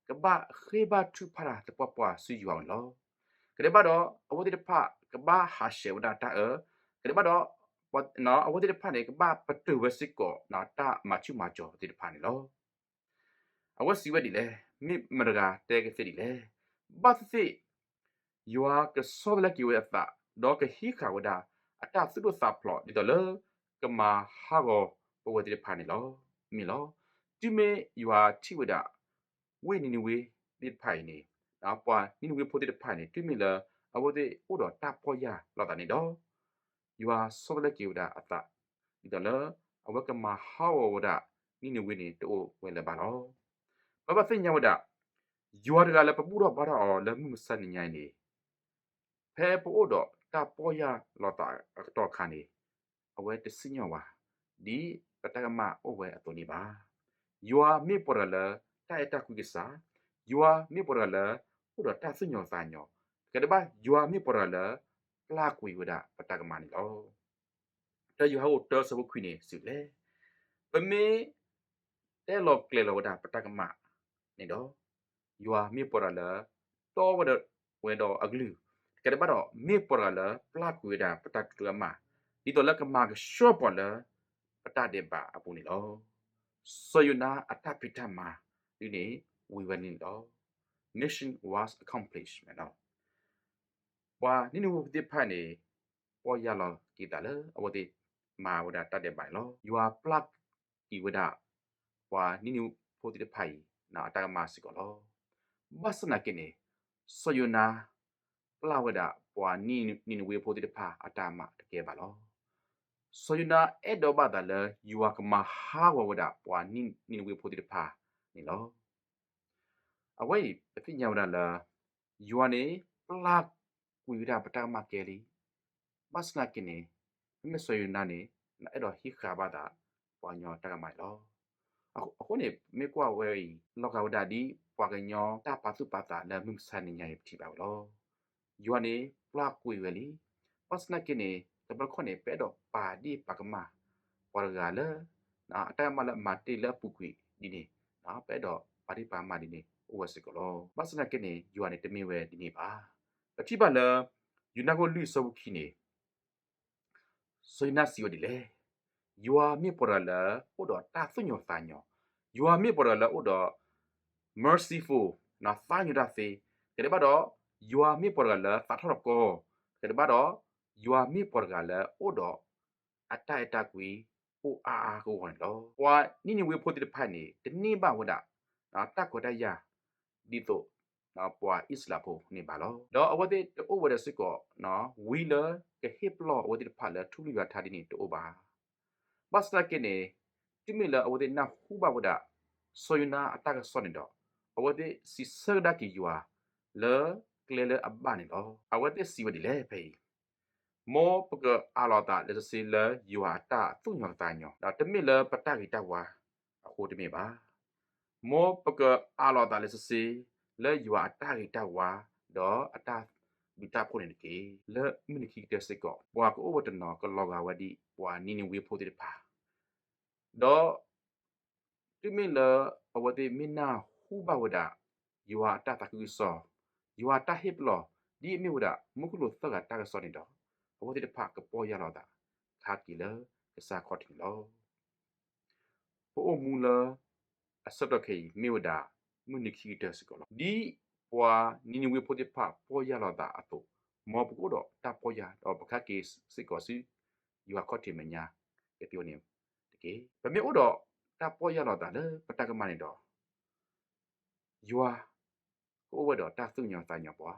ကဘၣ်ဃ့ဘါထုကဖၣ်တၢ်သပှၢ်ပှၢ်ဆူယွၤအအိၣ်န့ၣ်လီၤ. ကဒဲးဘၣ်ဒီး အဝဲသ့ၣ်တဖၣ် ကဘၣ်ဟးဆှဲးဝဲဒၣ်တၢ်အၢ, ကဒဲးဘၣ်ဒီး အဝဲသ့ၣ်တဖၣ်န့ၣ် ကဘၣ်ပတုာ်ဝဲစ့ၢ်ကီး တၢ်မၤဆူၣ်မၤစီၤသ့ၣ်တဖၣ်န့ၣ်လီၤ. အဝဲစံးဝဲဒ်လဲၣ်, မ့ၢ်မတဂၤတဲကသ့ဒ်လဲၣ်. ဘၣ်သ့ၣ်သ့ၣ် ယွၤကဆီတလဲက့ၤဝဲအသး, ဒီးကဟံးဃာ်ဝဲဒၣ် အတၢ်သူၣ်ဒိၣ်သးဖျိး ဒ်သိးလၢ ကမၤဟးဂီၤပဝဲသ့ၣ်တဖၣ်န့ၣ်လီၤ. မ့ၢ်လီၤ. တုၤမ့ၢ်ယွၤထံၣ်ဝဲဒၣ် ဝ့ၢ်နံၤနဝ့သ့ၣ်တဖၣ်အံၤန့ၣ်, ပှၤနံၤနဝ့ဖိသ့ၣ်တဖၣ်န့ၣ် တုၤမ့ၢ်လၢ အဝဲသ့ၣ်အိၣ်ဒီးတၢ်ပီၢ်ယၢ်လီၤသးန့ၣ်ဒီး ယွၤဆီတလဲက့ၤဝဲဒၣ်အသး, ဒ်သိးလၢ အဝဲကမၤဟးဂီၤဝဲဒၣ် နံၤနဝ့န့ၣ် တအိၣ်ဝဲလၢၤဘၣ်လီၤ. ပဘၣ်သ့ၣ်ညါဝဲဒၣ် ယွၤတဂၤလၢပဘူၣ်ထီၣ်ဘါထီၣ်အီၤလၢမုၢ်မဆါတနံၤညါအံၤန့ၣ်, ဖဲပအိၣ်ဒီးတၢ်ပီၢ်ယၢ်လီၤသးအကတီၢ်အခါန့ၣ်, အဝဲတစံၣ်ညီၣ်ဘၣ် ဒ်ပတၢ်ကမၣ်အိၣ်ဝဲအသိးန့ၣ်ဘၣ်. ယွၤမ့ၢ်ပှၤတဂၤလၢ တၢ်အဲၣ်တၢ်ကွံကစၢ်, ယွၤမ့ၢ်ပှၤတဂၤလၢ အိၣ်ဒီးတၢ်သူၣ်ကညီၤသးကညီၤ, ကဒဲးဘၣ် ယွၤမ့ၢ်ပှၤတဂၤလၢ ပျၢ်ကွံာ်ဝဲဒၣ်ပတၢ်ကမၣ်န့ၣ်လီၤ. တၢယိၤဟၣ်အခိၣ်တၢဆၢဖိခွံန့ၣ် စံးလဲၣ်, ပမ့ၢ် တဲလီၤကျဲၤလီၤဝဲဒၣ်ပတၢ်ကမၣ်န့ၣ်ဒီး, ယွၤမ့ၢ်ပှၤတဂၤလၢ တီဝဲဒီး ဝဲဒီးအကလုၢ်, ကဒဲးဘၣ်ဒီး မ့ၢ်ပှၤတဂၤလၢ ပျၢ်ကွံာ်ဝဲဒၣ်ပတၢ်တိတၢကမၣ်, ဒ်သိးလၢကမၤကဆှီပှၤလၢ ပတၢ်ဒဲးဘးအပူၤန့ၣ်လီၤ. စီၤယိၤနါအတၢ်ဖံးတၢ်မၤဒ်န့ၣ် ဝံၤဝဲန့ၣ်လီၤ. Mission was accomplished. ပှၤနံၤနဝ့ဖိသ့ၣ်တဖၣ်န့ၣ် ပီၢ်ယၢ်လီၤက့ၤသးလၢအဝဲသ့ၣ်မၤဝဲဒၣ်တၢ်ဒဲးဘးန့ၣ်လီၤ. ယွၤပျၢ်ကွံာ်ဝဲဒၣ် ပှၤနံၤနဝ့ဖိသ့ၣ်တဖၣ်အံၤ အတၢ်ကမၣ်စ့ၢ်ကီးလီၤ. ဘၣ်ဆၣ်သနာ်က့န့ၣ် စီၤယိၤနါ ပျၢ်ဝဲဒၣ်ပှၤနံၤနဝ့ဖိသ့ၣ်တဖၣ်အတၢ်မၤတကဲဘၣ်လီၤ. စီၤယိၤနါအဲၣ်ဒိးဘၣ်သးလၢယွၤကမၤဟးဂီၤဝဲဒၣ်ပှၤနံၤနဝ့ဖိသ့ၣ်တဖၣ်န့ၣ်လီၤ. အဝဲအံၤပသ့ၣ်ညါဝဲဒၣ်လၢ ယွၤန့ၣ်ပျၢ်ကွံာ်ဝဲဒၣ်ပတၢ်ကမၣ်ကဲလံ. ဘၣ်ဆၣ်သနာ်က့န့ၣ် မ့မ့ၢ်စီၤယိၤနါန့ၣ် အဲၣ်ဒိးဟံးဃာ်ဘၣ်သးပှၤကညီတၢ်ကမၣ်န့ၣ်လီၤ. အဃိန့ၣ် မ့ၢ်ကွၢ်ဝဲအံၤ လီၤဂာ်ဝဲဒၣ်ဒ်ပှၤကညီတၢ်ပာ်သူၣ်ပာ်သးလၢမုၢ်မဆါတနံၤညါအံၤပထံၣ်ဘၣ်ဝဲလီၤ. ယွၤန့ၣ်ပျၢ်ကွံာ်ဝဲလံ. ဘၣ်ဆၣ်သနာ်က့န့ၣ် တဘျီတခီၣ်န့ၣ် ပအဲၣ်ဒိးပာ်ဒ့ၣ်ပာ်ကမၣ် ပှၤတဂၤလၢ အတၢ်ကမၣ်လၢအမၤတ့ၢ်လၢအပူၤကွံာ်ဒ်န့ၣ် ပအဲၣ်ဒိးပာ်ဒ့ၣ်ပာ်ကမၣ်ဒ်န့ၣ် အိၣ်ဝဲစ့ၢ်ကီးလီၤ. ဘၣ်ဆၣ်သနာ်က့န့ၣ် ယွၤန့ၣ်တမ့ၢ်ဝဲဒ်န့ၣ်ဘၣ်. ပထံၣ်ဘၣ်လၢ ယိၤနါခိၣ်လွံၢ်ဆၢဖိခံန့ၣ် စီၤယိၤနါစံးဝဲဒ်လဲၣ်, ယွၤမ့ၢ်ပှၤတဂၤလၢ အိၣ်ဒီးတၢ်သူၣ်ကညီၤသးကညီၤ, ယွၤမ့ၢ်ပှၤတဂၤလၢအိၣ်ဒီး merciful သးကညီၤတၢ်သ့, ကဒဲးဘၣ်ဒီး ယွၤမ့ၢ်ပှၤတဂၤလၢသးထီၣ်တကီ, ကဒဲးဘၣ်ဒီး ယွၤမ့ၢ်ပှၤတဂၤလၢအိၣ်ဒီး အတၢ်အဲၣ်တၢ်ကွံ အိၣ်အါအါဂီၢ်ဂီၢ်န့ၣ်လီၤ. ပှၤနံၤနဝ့ဖိသ့ၣ်တဖၣ်န့ၣ် တန့ၢ်ဘၣ်ဝဲဒၣ် တၢ်ခွဲးတၢ်ယာ် ဒ်သိး ပှၤအံၣ်စရ့လးဖိန့ၣ်ဘၣ်လီၤ. ဒီးအဝဲသ့ၣ်တအိၣ်ဝဲဒီးစ့ၢ်ကီး ဝံလၢကဟ့ၣ်ပလီၢ်အဝဲသ့ၣ်တဖၣ်လၢထူကလုၢ်ယွၤထါဒ်န့ၣ်တအိၣ်ဘၣ်. ဘၣ်ဆၣ်သနာ်က့န့ၣ် တုၤမ့ၢ်လၢအဝဲသ့ၣ်နၢ်ဟူဘၣ်ဝဲဒၣ် စီၤယိၤနါအတၢ်ကစီၣ်န့ၣ်ဒီး အဝဲသ့ၣ်စံးဆၢကဒါက့ၤယွၤ လၢကျဲလၢအဘၣ်န့ၣ်လီၤ. အဝဲသ့ၣ်စံးဝဲဒ်လဲၣ်ဖဲအံၤ, မ်ပကအးလီၤသးလံာ်စီဆှံလၢယွၤအတၢ်သူၣ်ကညီၤသးကညီၤ, ဒီးတမ့ၢ်လၢပတၢ်ဂ့ၤတၢ်ဝါအဃိတမ့ၢ်ဘၣ်. မ်ပကအးလီၤသးလံာ်စီဆှံ လၢယွၤအတၢ်ဂ့ၤတၢ်ဝါ ဒီးအတၢ်ဘျုးတၢ်ဖှိၣ်န့ၣ်တက့ၢ်. လၢမုၢ်နံၤခံကတၢၢ်စ့ၢ်ကီး ပှၤကအိၣ်ဝဲတနီၤကလီၤဂာ်ဝဲဒ်ပှၤနံၤနံၤဝ့ဖိသ့ၣ်တဖၣ် ဒီး တုၤမ့ၢ်လၢအဝဲသ့ၣ်မ့ၢ်နၢ်ဟူဘၣ်ဝဲဒၣ် ယွၤအတၢ်သးခုကစီၣ်, ယွၤအတၢ်ဟ့ၣ်ပလီၢ် ဒ်အမ့ၢ်ဝဲဒၣ် မူခိၣ်လိၤသၢဂၤတၢ်ကစီၣ်န့ၣ်ဒီး အဝဲသ့ၣ်တဖၣ်ကပီၢ်ယၢ်လီၤသး ခါက့ၤလၢကစၢ်ခီၣ်ထံးန့ၣ်လီၤ. ပအိၣ်မူလၢအဆၢကတီၢ်ခဲအံၤ မ့ၢ်ဝဲဒၣ် မုၢ်နံၤခံကတၢၢ်စ့ၢ်ကီးလီၤ. ဒ်ပှၤနံၤနံၤဝ့ဖိသ့ၣ်တဖၣ်ပီၢ်ယၢ်လီၤသးအသိး, မ်ပကအိၣ်ဒီးတၢ်ပီၢ်ယၢ် ဒီးပခါက့ၤစ့ၢ်ကီးဆူ ယွၤခီၣ်ထံးမဲာ်ညါ ကသ့ဝဲန့ၣ်တက့ၢ်. ပမ့ၢ်အိၣ်ဒီးတၢ်ပီၢ်ယၢ်လီၤသးလၢပတၢ်ကမၣ်န့ၣ်ဒီး ယွၤ ကအိၣ်ဝဲဒီးတၢ်သူၣ်ကညီၤသးကညီၤပှၤ,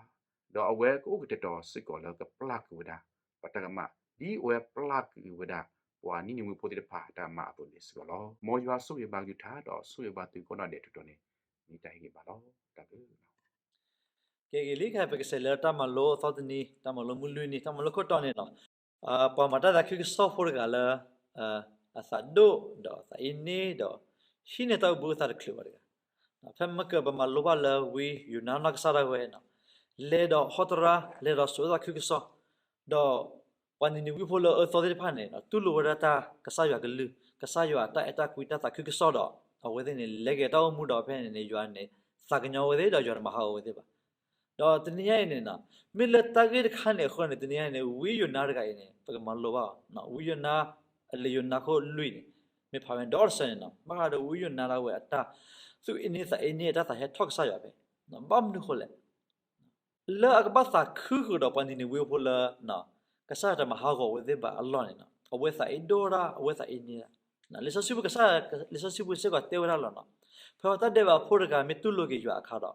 ဒီးအဝဲကအိၣ်ကတဲာ်ကတီၤစ့ၢ်ကီးလၢကပျၢ်ကွံာ်ဝဲဒၣ် ပှၤတၢ်ကမၣ် ဒ်အဝဲပျၢ်ကွံာ်ဝဲဒၣ် ပှၤနံၤနံၤဝ့ဖိသ့ၣ်တဖၣ်အတၢ်ကမၣ်အသိးန့ၣ်စ့ၢ်ကီးလီၤ. မ်ယွၤဆိၣ်ဂ့ၤဘၣ်ကလုၢ်ကထါ ဒီးဆိၣ်ဂ့ၤဘၣ်သုကိးနီၢ်ဒဲးထူးတီၤန့ၣ် မ့ၢ်တၢ်ဟ့ၣ်ဂ့ၤဘၣ်လီၤ. တၢ်ဘျုး ကဲဂ့ၤလံ ခဲအံၤပကစးလဲၤလၢတၢ်မၤလိအသီတနံၤ, တၢ်မၤလိမုၢ်လွံၢ်နံၤ, တၢ်မၤလိခိၣ်တီန့ၣ်လီၤ. ပှၤမၤတၢ်သးခုကစီၣ်ဖိတဂၤလၢ အသးဒိၣ်ဒီးသးအ့န့ဒီး ဟံးန့ၢ်တၢ်အိၣ်ဘှံးအသးတချုးဘၣ်တဂၤ, ဖဲမ့ၢ်ကပမၤလိဘၣ်လၢဝံယိၤနါနီၢ်ကစၢ်ဒၣ်ဝဲန့ၣ်လီၤ, လဲၤဒီးဟီတရါ လဲၤဒီးစိာ်သးခုကစီၣ်, ဒီးပှၤနံၤနံၤဝ့ဖိလၢအအၢသီသ့ၣ်တဖၣ်န့ၣ် တူၢ်လိာ်ဝဲဒၣ်တၢ်ကစၢ်ယွၤကလုၢ်, ကစၢ်ယွၤအတၢ်အဲၣ်တၢ်ကွံတၢ်သးခုကစီၣ်ဒီး အဝဲသ့ၣ်န့ၣ် လဲၤက့ၤတၢ်အိၣ်မူဒီးဖဲန့ၣ်န့ၣ် ယွၤန့ၣ် သးကညီၤဝဲသ့ၣ်ဒီးယွၤတမၤဟးဂီၤဝဲသ့ၣ်ဘၣ်. ဒီးတနံၤညါအံၤန့ၣ် မ့ၢ်လၢတၢ်ဂ့ၢ်တခါန့ၣ်အဃိန့ၣ် တနံၤညါအံၤန့ၣ် ဝံယိၤနါတဂၤအံၤန့ၣ် ပကမၤလိဘၣ်အီၤ, ဝံယိၤနါ လံာ်ယိၤနါခိၣ်လွံၢ်န့ၣ် မ့ၢ်ဖးဝဲဒီတဆၢန့ၣ်လီၤ, ဘၣ်ဃးဒီးဝံယိၤနါဒၣ်ဝဲအတၢ်သူၣ်အ့န့သးအ့န့အတၢ်သးဟဲထီၣ်ကစၢ်ယွၤဖဲ ဘၣ်မနုၤဃိလဲၣ် လၢအကဘၣ်သးခုဃုာ်ဒီးပှၤနံၤနံၤဝ့ဖိလၢ ကစၢ်ယွၤတမၤဟးဂီၤဝဲသ့ၣ်ဘၣ်အလီၢ်န့ၣ်လီၤ, အဝဲသးအ့ဒိၣ်ဝဲဒၣ် အဝဲသးအ့န့ဒၣ်, လံာ်စီဆှံပူၤကစၢ်, လံာ်စီဆှံပူၤစ့ၢ်ကီးတဲဝဲဒၣ်လီၤလီၤ, ဖဲတၢ်ဒဲးဘးဖိတဂၤမ့ၢ်တူၢ်လိာ်က့ၤယွၤအခါဒီး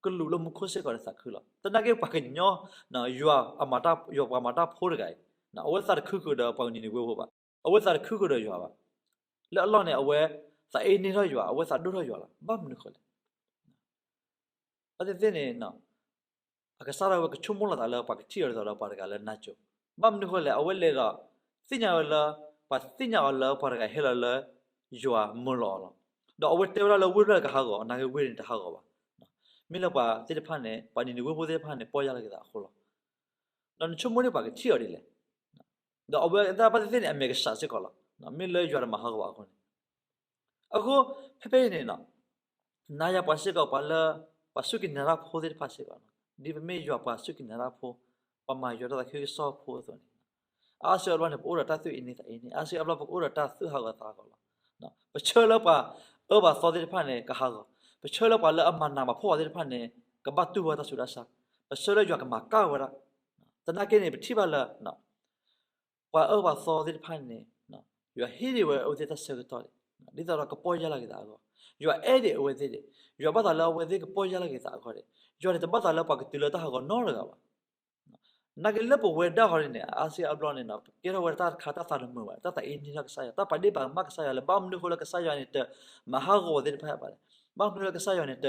ကလူးလၢမူခိၣ်စ့ၢ်ကီးန့ၣ်သးခုလီၤ. သနာ်က့ပှၤကညီ ယွၤအမၤတၢ်, ယွၤပှၤမၤတၢ်ဖိတဂၤအံၤ အဝဲသးတခုဃုာ်ဒီးပှၤနံၤနံၤဝ့ဖိဘၣ်, အဝဲသးတခုဃုာ်ဒီးယွၤဘၣ်. လၢအလီၢ်န့ၣ် အဝဲသးအ့န့ထီၣ်ယွၤ, အဝဲသးဒိၣ်ထီၣ်ယွၤလီၤ. ဘၣ်မနုၤဃိလဲၣ် ဘၣ်သ့ၣ်သ့ၣ်န့ၣ် အကစၢ်ဒၣ်ဝဲကဆိကမိၣ်လီၤသးလၢပှၤကထံၣ်အီၤဒ်သိးဒီးပှၤတဂၤလၢနါစိၤ, ဘၣ်မနုၤဃိလဲၣ် အဝဲလဲၤဒီး သ့ၣ်ညါဝဲလၢ ပှၤသ့ၣ်ညါအီၤလၢပှၤတဂၤဟဲလီၤလၢ ယွၤမၢလီၤအီၤလီၤ. ဒီးအဝဲတဲဝဲဒၣ်လၢဝ့ၢ်ဖျၢၣ်တကဟးဂီၤ, နာ်က့ဝ့ၢ်န့ၣ်တဟးဂီၤဘၣ်. မ့ၢ်လၢပှၤသ့ၣ်တဖၣ်န့ၣ် ပှၤနံၤနံၤဝ့ဖိသ့ၣ်တဖၣ်န့ၣ် ပီၢ်ယၢ်လီၤက့ၤသးအဃိလီၤ. ဒီးနဆိကမိၣ်န့ၣ်ပှၤကထံၣ်အီၤဒ်လဲၣ်. ဒီးအဝဲဒၣ်ဘၣ်သ့ၣ်သ့ၣ်န့ၣ် အမ့ၢ်ကစၢ်စ့ၢ်ကီးလီၤ. မ့ၢ်လၢယွၤတမၤဟးဂီၤဘၣ်အဃိန့ၣ် အဃိ ဖဲဖဲအံၤန့ၣ် နၤယၤပှၤစ့ၢ်ကီး ပှၤလၢ ပှၤစူၢ်က့ၤနာ်တၢ်ဖိသ့ၣ်တဖၣ်စ့ၢ်ကီး, ဒ်ပမ့ၢ်ယွၤပှၤစူၢ်က့ၤနာ်တၢ်ဖိ, ပှၤမၤယွၤတၢ်သးခုကစီၣ်ဖိအသိးန့ၣ်, အါစုအါဘျီန့ၣ် ပအိၣ်ဒီးတၢ်သူၣ်အ့န့သးအ့န့, အါစုအါဘျီပကအိၣ်ဒီးတၢ်သူၣ်ဟးဂီၤသးဟးဂီၤလီၤ. ပဆၢလၢပှၤအၢပှၤသီသ့ၣ်တဖၣ်န့ၣ် ကဟးဂီၤ, ပဆၢလၢပှၤလၢအမၤနးမၤဖှီၣ်ပှၤသ့ၣ်တဖၣ်န့ၣ် ကဘၣ်တူၢ်ဝဲတၢ်ဆူးတၢ်ဆါ, ပဆၢလၢယွၤကမၤကၢ်ဝဲဒၣ်. သနာ်က့န့ၣ် ပထံၣ်ဘၣ်လၢ ပှၤအၢပှၤသီသ့ၣ်တဖၣ်န့ၣ် ယွၤဟ့ၣ်ဒံးဝဲအဝဲသ့ၣ်တၢ်ဆၢကတီၢ်ဒံး, ဒ်သိးဒီးကပီၢ်ယၢ်လီၤက့ၤသးအဂီၢ်, ယွၤအဲၣ်ဒံးအဝဲသ့ၣ်ဒံး, ယွၤဘၣ်သးလၢအဝဲသ့ၣ်ကပီၢ်ယၢ်လီၤက့ၤသးအဂီၢ်ဒံး, ယွၤန့ၣ်တဘၣ်သးလၢပှၤကတုၤလၢတၢ်ဟးဂီၤနီတဂၤဘၣ်. နာ်က့လၢပဝဲဒၣ်ဃီန့ၣ် အါစုအါဘျီန့ၣ် ပကဲထီၣ်ဝဲဒၣ်တၢ်တခါတၢ်သးတမုာ်ဘၣ်, တၢ်သးအ့န့ထီၣ်ကစၢ်ယွၤ, တၢ်ပာ်ဒ့ၣ်ပာ်ကမၣ်ကစၢ်ယွၤလၢ ဘၣ်မနုၤအဃိလၢကစၢ်ယွၤန့ၣ်တမၤဟးဂီၤဝဲသ့ၣ်တဖၣ်ဘၣ်လဲၣ်, ဘၣ်မနုၤလၢကစၢ်ယွၤန့ၣ်တ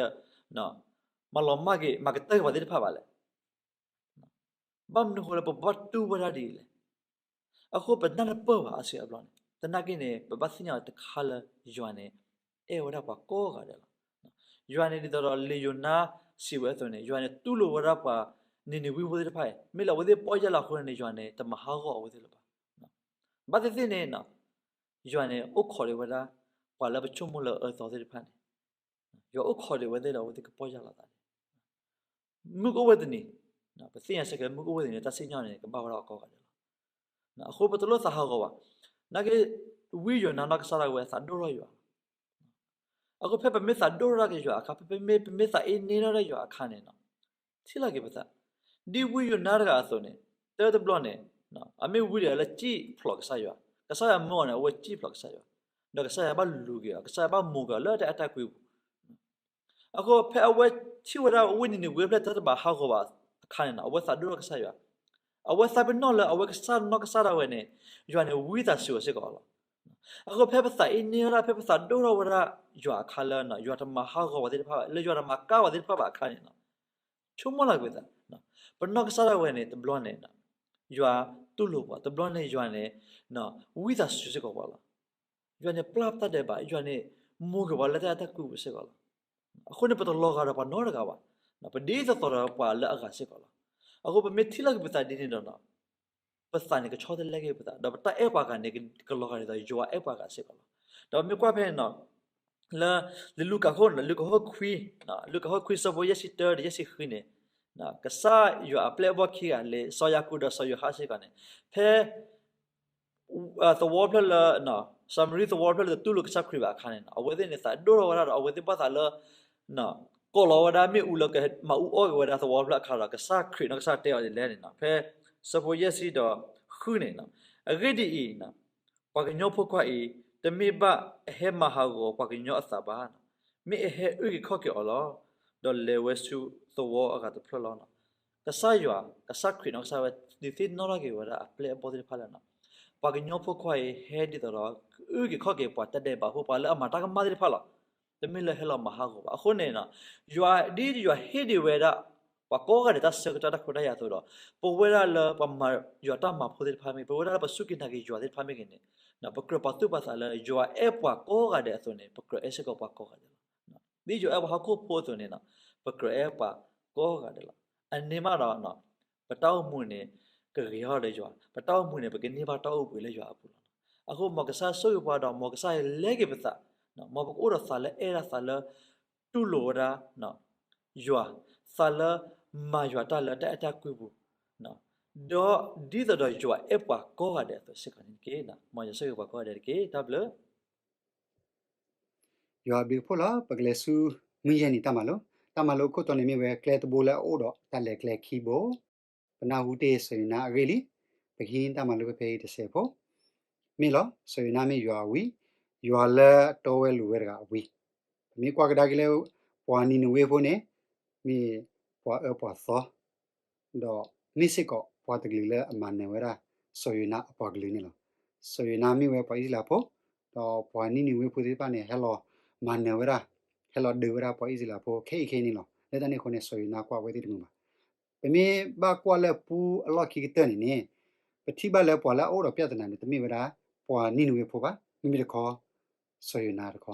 မၤလီၤမၢ်က့ၤ မၤကတၢၢ်က့ၤပှၤသ့ၣ်တဖၣ်ဘၣ်လဲၣ်. ဘၣ်မနုၤအဃိလၢပဘၣ်တူၢ်ဝဲဒၣ်ဒ်အံၤလဲၣ်. အဃိပနၢ်တပၢၢ်ဘၣ်အါစုအါဘျီန့ၣ်, သနာ်က့န့ၣ် ပဘၣ်သ့ၣ်ညါအီၤတခါလၢ ယွၤန့ၣ် အဲၣ်ဝဲဒၣ်ပှၤကိးဂၤဒဲးလီၤ. ယွၤန့ၣ်ဒ်သိးဒီးလံာ်ယိၤနါစံးဝဲအသိးန့ၣ် ယွၤန့ၣ်တူၢ်လိာ်ဝဲဒၣ်ပှၤနံၤနံၤဝ့ဖိသ့ၣ်တဖၣ်အံၤ, မ့ၢ်လၢအဝဲသ့ၣ်ပီၢ်ယၢ်လီၤအဃိန့ၣ် ယွၤန့ၣ် တမၤဟးဂီၤအဝဲသ့ၣ်လၢၤဘၣ်. ဘၣ်သ့ၣ်သ့ၣ်န့ၣ် ယွၤန့ၣ် အိၣ်ခိးဒံးဝဲဒၣ် ပှၤလၢပဆိကမိၣ်လၢအအၢသီသ့ၣ်တဖၣ်န့ၣ်, ယွၤအိၣ်ခိးဒံးဝဲသ့ၣ်ဒီးအဝဲသ့ၣ်ကပီၢ်ယၢ်လီၤသးန့ၣ်, မုၢ်ကအိၣ်ဝဲတနံၤ, ပသ့ၣ်ညါစ့ၢ်ကီး မုၢ်ကအိၣ်ဝဲတနံၤ တၢ်စံၣ်ညီၣ်န့ၣ် ကဘၣ်ဝဲဒၣ်အီၤကိးဂၤဒဲးလီၤ. အဃိပတလိၣ်သးဟးဂီၤဘၣ်. နာ်က့ ဝံယိၤနါနီၢ်ကစၢ်ဒၣ်ဝဲသးဒိၣ်ထီၣ်ယွၤလီၤ. အဃိဖဲပမ့ၢ်သးဒိၣ်ထီၣ်က့ၤယွၤအခါ, ဖဲပမ့ၢ်, ပမ့ၢ်သးအ့န့ထီၣ်ဒၣ်ယွၤအခါန့ၣ် ထံၣ်လီၤက့ၤပသး, ဒ်ဝံယိၤနါတဂၤအသိးန့ၣ်, တၢ်တဘျီန့ၣ် အမ့ၢ်ဝံတဂၤလၢစံၣ်ဖျိးကစၢ်ယွၤ, ကစၢ်ယွၤမၢအီၤန့ၣ် အဝဲစံၣ်ဖျိးကစၢ်ယွၤ, ဒီးကစၢ်ယွၤဘၣ်လူၤက့ၤအီၤ, ကစၢ်ယွၤဘၣ်မိၤက့ၤအီၤလၢတၢ်အဲၣ်တၢ်ကွံပူၤ. အဃိဖဲအဝဲထံၣ်ဝဲဒၣ်ဝ့ၢ်နံၤနံၤဝ့ၢ်ဖျၢၣ်တၢ်တဘၣ်ဟးဂီၤဘၣ်အခါန့ၣ် အဝဲသးဒိၣ်ထီၣ်ကစၢ်ယွၤ, အဝဲသးပ့ၤနီၣ်လၢအဝဲကစၢ်နီၢ်ကစၢ်ဒၣ်ဝဲန့ၣ် ယွၤန့ၣ်ဝံသးစူၤအီၤစ့ၢ်ကီးလီၤ. အဃိဖဲပသးအ့န့ထီၣ်ဒၣ် ဖဲပသးဒိၣ်ထီၣ်ဝဲဒၣ်ယွၤအခါလၢ ယွၤတမၤဟးဂီၤပှၤသ့ၣ်တဖၣ်ဘၣ်, လၢယွၤတမၤကၢ်ပှၤသ့ၣ်တဖၣ်ဘၣ်အခါန့ၣ် ဆိကမိၣ်လီၤက့ၤပသး, ပနီၢ်ကစၢ်ဒၣ်ဝဲန့ၣ် တဘျီန့ၣ် ယွၤ တူၢ်လိာ်ပှၤ, တဘျီန့ၣ်ယွၤန့ၣ် ဝံသးစူၤစ့ၢ်ကီးပှၤလီၤ. ယွၤန့ၣ်ပျၢ်ပတၢ်ဒဲးဘး, ယွၤန့ၣ်မိၢ်က့ၤပှၤလၢတၢ်အဲၣ်တၢ်ကွံပူၤစ့ၢ်ကီးလီၤ. အဃိန့ၣ် ပတလီၤဂာ်ဒီးပှၤနီတဂၤဘၣ်. ပဒ်သိးသိးဒီးပှၤလၢအဂၤစ့ၢ်ကီးလီၤ. အဃိပမ့ၢ်ထံၣ်လိာ်က့ၤပသးဒ်န့ၣ်ဒီး ပသးန့ၣ်ကဆီတလဲက့ၤပသး, ဒီးပတၢ်အဲၣ်ပှၤဂၤန့ၣ် ကလီၤဂာ်ဒ်သိးယွၤအဲၣ်ပှၤဂၤစ့ၢ်ကီးလီၤ. ဒီးပမ့ၢ်ကွၢ်ဖဲန့ၣ် လၢ လံာ်လူၤကၣ်ခိၣ်, လူၤကၣ်ခိၣ်ခွံ, လူၤကၣ်ခိၣ်ခွံ ဆၢဖိယဲၢ်ဆံတၢ ဒီးယဲၢ်ဆံဃုန့ၣ်, ကစၢ်ယွၤအပျဲၢ်အဘီၣ်ခံဂၤလၢ စီၤယၤကိာ်ဒီးစီၤယိၤဟၣ်စ့ၢ်ကီးန့ၣ်, ဖဲ သဝီဖျၢၣ်လၢ ၡၤမရံသဝီဖျၢၣ်လၢတတူၢ်လိာ်ကစၢ်ခရံာ်ဘၣ်အခါန့ၣ် အဝဲသ့ၣ်န့ၣ်သးဒိၣ်ထီၣ်ဝဲဒၣ်ဒီး အဝဲသ့ၣ်ဘၣ်သးလၢ ကိးလီၤဝဲဒၣ်မ့ၣ်အူလၢကမၤအူအီၣ်က့ၤဝဲဒၣ်သဝီဖျၢၣ်အခါဒီး ကစၢ်ခရံာ်နီၢ်ကစၢ်တဲအီၤဒ်လဲၣ်န့ၣ် ဖဲဆၢဖိယဲၢ်ဆံဒီးဃုန့ၣ်, အဂ့ၢ်ဒ်အံၤ, ပှၤကညီဖိခွါအံၤ တမ့ၢ်ဘၣ်အဟဲမၤဟးဂီၤပှၤကညီအသးဘၣ်, မ့ၢ်အဟဲအုၣ်က့ၤခီၣ်က့ၤအီၤလီၤ. ဒီးလဲၤဝဲဆူသဝီအဂၤတဖျၢၣ်လီၤ. ကစၢ်ယွၤ, ကစၢ်ခရံာ်နီၢ်ကစၢ်ဝဲ ဒုးသ့ၣ်နီၣ်ထီၣ်က့ၤဝဲဒၣ်အပျဲၢ်အဘီၣ်သ့ၣ်တဖၣ်လၢ ပှၤကညီဖိခွါအံၤ ဟဲဒ်သိးဒီး အုၣ်က့ၤခီၣ်က့ၤပှၤတၢ်ဒဲးဘးဖိ ပှၤလၢအမၤတၢ်ကမၣ်သ့ၣ်တဖၣ်လီၤ. တမ့ၢ်လၢဟဲလီၤမၤဟးဂီၤဘၣ်. အဃိန့ၣ် ယွၤ ဒ်ယွၤဟ့ၣ်ဒံးဝဲဒၣ် ပှၤကိးဂၤဒဲးတၢ်ဆၢကတီၢ်တၢ်ခွဲးတၢ်ယာ်အသိးဒီး ပဝဲဒၣ်လၢပှၤမၤယွၤတၢ်မၤဖိသ့ၣ်တဖၣ်မ့ၢ်ဂ့ၤ, ပဝဲဒၣ်လၢပစူၢ်က့ၤနာ်က့ၤယွၤသ့ၣ်တဖၣ်မ့ၢ်ဂ့ၤန့ၣ်, ပကြၢးပာ်သူၣ်ပာ်သးလၢယွၤအဲၣ်ပှၤကိးဂၤဒဲးအသိးန့ၣ် ပကြၢးအဲၣ်စ့ၢ်ကီးပှၤကိးဂၤဒဲးလီၤ. ဒ်ယွၤအဲၣ်ပှၤဟီၣ်ခိၣ်ဖိအသိးန့ၣ် ပကြၢးအဲၣ်ပှၤကိးဂၤဒဲးလီၤ. အန့ၣ်မးဒီး ပတၢ်အိၣ်မူန့ၣ် ကဂ့ၤထီၣ်ဒီးယွၤ, ပတၢ်အိၣ်မူန့ၣ် ပကန့ၢ်ဘၣ်တၢ်အိၣ်ဘှံးလၢယွၤအပူၤလီၤ. အဃိမ်ကစၢ်ဆိၣ်ဂ့ၤပှၤဒီး မ်ကစၢ်ယွၤလဲက့ၤပသး, မ်ပကအိၣ်ဒီးသးလၢအဲၣ်ဒၣ်သးလၢ တူၢ်လိာ်ဝဲဒၣ် ယွၤ, သးလၢမၤယွၤတၢ်လၢတၢ်အဲၣ်တၢ်ကွံပူၤ, ဒီးဒ်သိးဒီးယွၤအဲၣ်ပှၤကိးဂၤဒဲးအသိးစ့ၢ်ကီးန့ၣ်တက့ၢ်. မ်ယွၤဆိၣ်ဂ့ၤပှၤကိးဂၤဒဲးတက့ၢ်. တၢ်ဘျုး ယွၤအဘျုးအဖှိၣ်လီၤ. ပကလဲၤဆူ မုၢ်ယဲၢ်နံၤတၢ်မၤလိ, တၢ်မၤလိအခိၣ်တီန့ၣ်မ့ၢ်ဝဲ ကျဲတဘိလၢအအိၣ်ဒီးတၢ်လဲၤကျဲခံဘိ. ပနၢ်ဟူတ့ၢ်စီၤယိၤနါအဂ့ၢ်လံ. ပကဟံးန့ၢ်တၢ်မၤလိဖဲအံၤတစဲးဖိ, မ့ၢ်လီၤ. စီၤယိၤနါမ့ၢ်ယွၤအဝံ, ယွၤလၢအတီဝဲလိၤဝဲတဂၤအဝံ. ပမ့ၢ်ကွၢ်ကဒါက့ၤလၢ ပှၤနံၤနဝ့ဖိန့ၣ် မ့ၢ်ပှၤအၢပှၤသီ ဒီးမ့ၢ်စ့ၢ်ကီးပှၤတကလုာ်လၢအမၤနၢၤဝဲဒၣ် စီၤယိၤနါအပှၤကလုာ်န့ၣ်လီၤ. စီၤယိၤနါမ့ၢ်ဝဲပှၤအံၣ်စရ့လးဖိ, ဒီးပှၤနံၤနဝ့ဖိသ့ၣ်တဖၣ်န့ၣ် ဟဲလီၤမၤနၢၤဝဲဒၣ်, ဟဲလီၤဒုးဝဲဒၣ်ပှၤအံၣ်စရ့လးဖိခဲအံၤခဲအံၤန့ၣ်လီၤ. လၢတၢ်န့ၣ်အဃိန့ၣ် စီၤယိၤနါကွၢ်ဝဲသ့ၣ်တမုာ်ဘၣ်. ပမ့ၢ်ဘၣ်ကွၢ်လၢပူအလီၢ်ခံကတၢၢ်န့ၣ်န့ၣ်, ပထံၣ်ဘၣ်လၢပှၤလၢအအိၣ်ဒီးပြဿနာန့ၣ် တမ့ၢ်ဝဲဒၣ် ပှၤနံၤနဝ့ဖိဘၣ်, မ့မ့ၢ်တခီ စီၤယိၤနါတခီ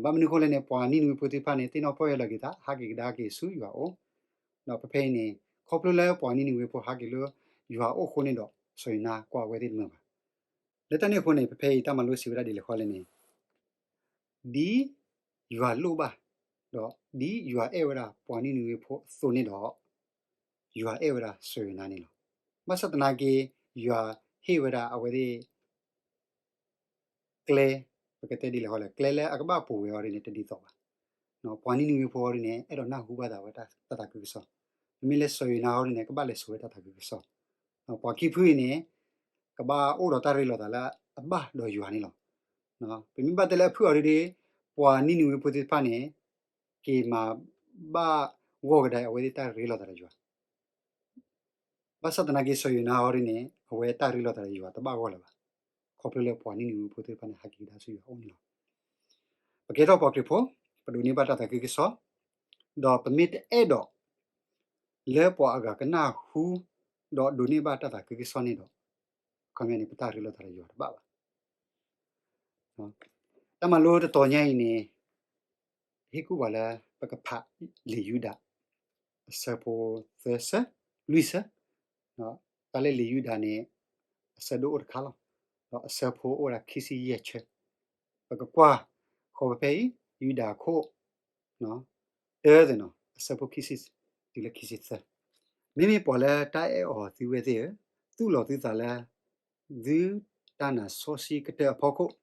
ဘၣ်မနုၤအဃိလဲၣ်န့ၣ် ပှၤနံၤနဝ့ဖိသ့ၣ်တဖၣ်န့ၣ် သ့ၣ်နီၣ်ပီၢ်ယၢ်လီၤက့ၤသး ဟးက့ၤကဒါက့ၤဆူယွၤအအိၣ်, ဒီးပဖဲအံၤန့ၣ် ခီဖျိလၢပှၤနံၤနဝ့ဖိဟးက့ၤလၢယွၤအအိၣ်အဃိန့ၣ်ဒီး စီၤယိၤနါကွၢ်ဝဲသ့ၣ်တမုာ်ဘၣ်. လၢတၢ်န့ၣ်အဃိန့ၣ် ပဖဲအံၤတၢ်မၤလိစံးဝဲဒၣ်ဒ်လဲၣ်ဃီလဲၣ်န့ၣ်, ဒ်ယွၤလိၣ်ဘၣ်, ဒီးဒ်ယွၤအဲၣ်ဝဲဒၣ်ပှၤနံၤနဝ့ဖိအသိးန့ၣ်ဒီး ယွၤအဲၣ်ဝဲဒၣ်စီၤယိၤနါန့ၣ်လီၤ. ဘၣ်ဆၣ်သနာ်က့ ယွၤဟ့ၣ်ဝဲဒၣ်အဝဲသ့ၣ် ကျဲ, ပကတဲဒ်လဲၣ်ဃီလဲၣ်, ကျဲလၢအကဘၣ်ပူၤဝဲအီၤဒ်န့ၣ် တဒ်သိးဘၣ်. ပှၤနံၤနဝ့ဖိအီၤဒ်န့ၣ် အဲၣ်ဒိးနၢ်ဟူဘၣ်သးဝဲတၢ်သးခုကစီၣ်, မ့မ့ၢ်လၢစီၤယိၤနါအီၤဒ်န့ၣ် ကဘၣ်လဲၤစိာ်ဝဲတၢ်သးခုကစီၣ်. ပှၤခံဖုအံၤန့ၣ် ကဘၣ်အိၣ်ဒီးတၢ်ရ့လိာ်သးလၢအဘၣ်ဒီးယွၤန့ၣ်လီၤ. ပမ့ၢ်ဘၣ်တဲလၢအဖုၣ်အီၤဒ်န့ၣ် ပှၤနံၤနဝ့ဖိသ့ၣ်တဖၣ်န့ၣ် က့ၤမၤဘၣ်ဂီၢ်ကဒါအဝဲသ့ၣ်တၢ်ရ့လိာ်သးဒီးယွၤ ဘၣ်ဆၣ်သနာ်က့စီၤယိၤနါအီၤဒ်န့ၣ် အဝဲတၢ်ရ့လိာ်သးဒီးယွၤတဘၣ်ဂီၢ်လၢၤဘၣ်. ခီဖျိလၢပှၤနံၤနဝ့ဖိသ့ၣ်တဖၣ်န့ၣ် ဟးက့ၤကဒါဆူယွၤအအိၣ်န့ၣ်လီၤ. ပကဲထီၣ်ပှၤခရံာ်ဖိ, ပဒိးန့ၢ်ဘၣ်တၢ်သးခုကစီၣ်, ဒီးပမ့ၢ်တအဲၣ်ဒိး လၢပှၤအဂၤကနၢ်ဟူ ဒီးဒိးန့ၢ်ဘၣ်တၢ်သးခုကစီၣ်န့ၣ်ဒီး အခီပညီန့ၣ် ပတၢ်ရ့လိာ်သးဒီးယွၤတဘၣ်ဘၣ်. တၢ်မၤလိတတီၤညါအံၤန့ၣ် ဟ့ၣ်ကူၣ်ပှၤလၢပကဖးလံာ်ယူဒၤ အဆၢဖိသၢဆၢ လွံၢ်ဆၢ, တၢ်လၢလံာ်ယူဒၤန့ၣ် အဆၢဒိၣ်အိၣ်တခါလီၤ. ဒီးအဆၢဖိအိၣ်ဝဲဒၣ်ခံဆံယဲၢ်ဆၢ, ပကကွၢ်ဃီဖဲအံၤ ယူဒၤခိၣ် တၢသ့ၣ်နီၤ အဆၢဖိခံဆံ တုၤလၢခံဆံသၢ, မ့မ့ၢ်ပှၤလၢတၢ်အဲၣ်အီၤသုဝဲသ့ၣ်ဧၢ, သူၣ်လီၤသုသးလၢ သုတၢ်နာ်စီဆှံကတၢၢ်အဖီခိၣ်,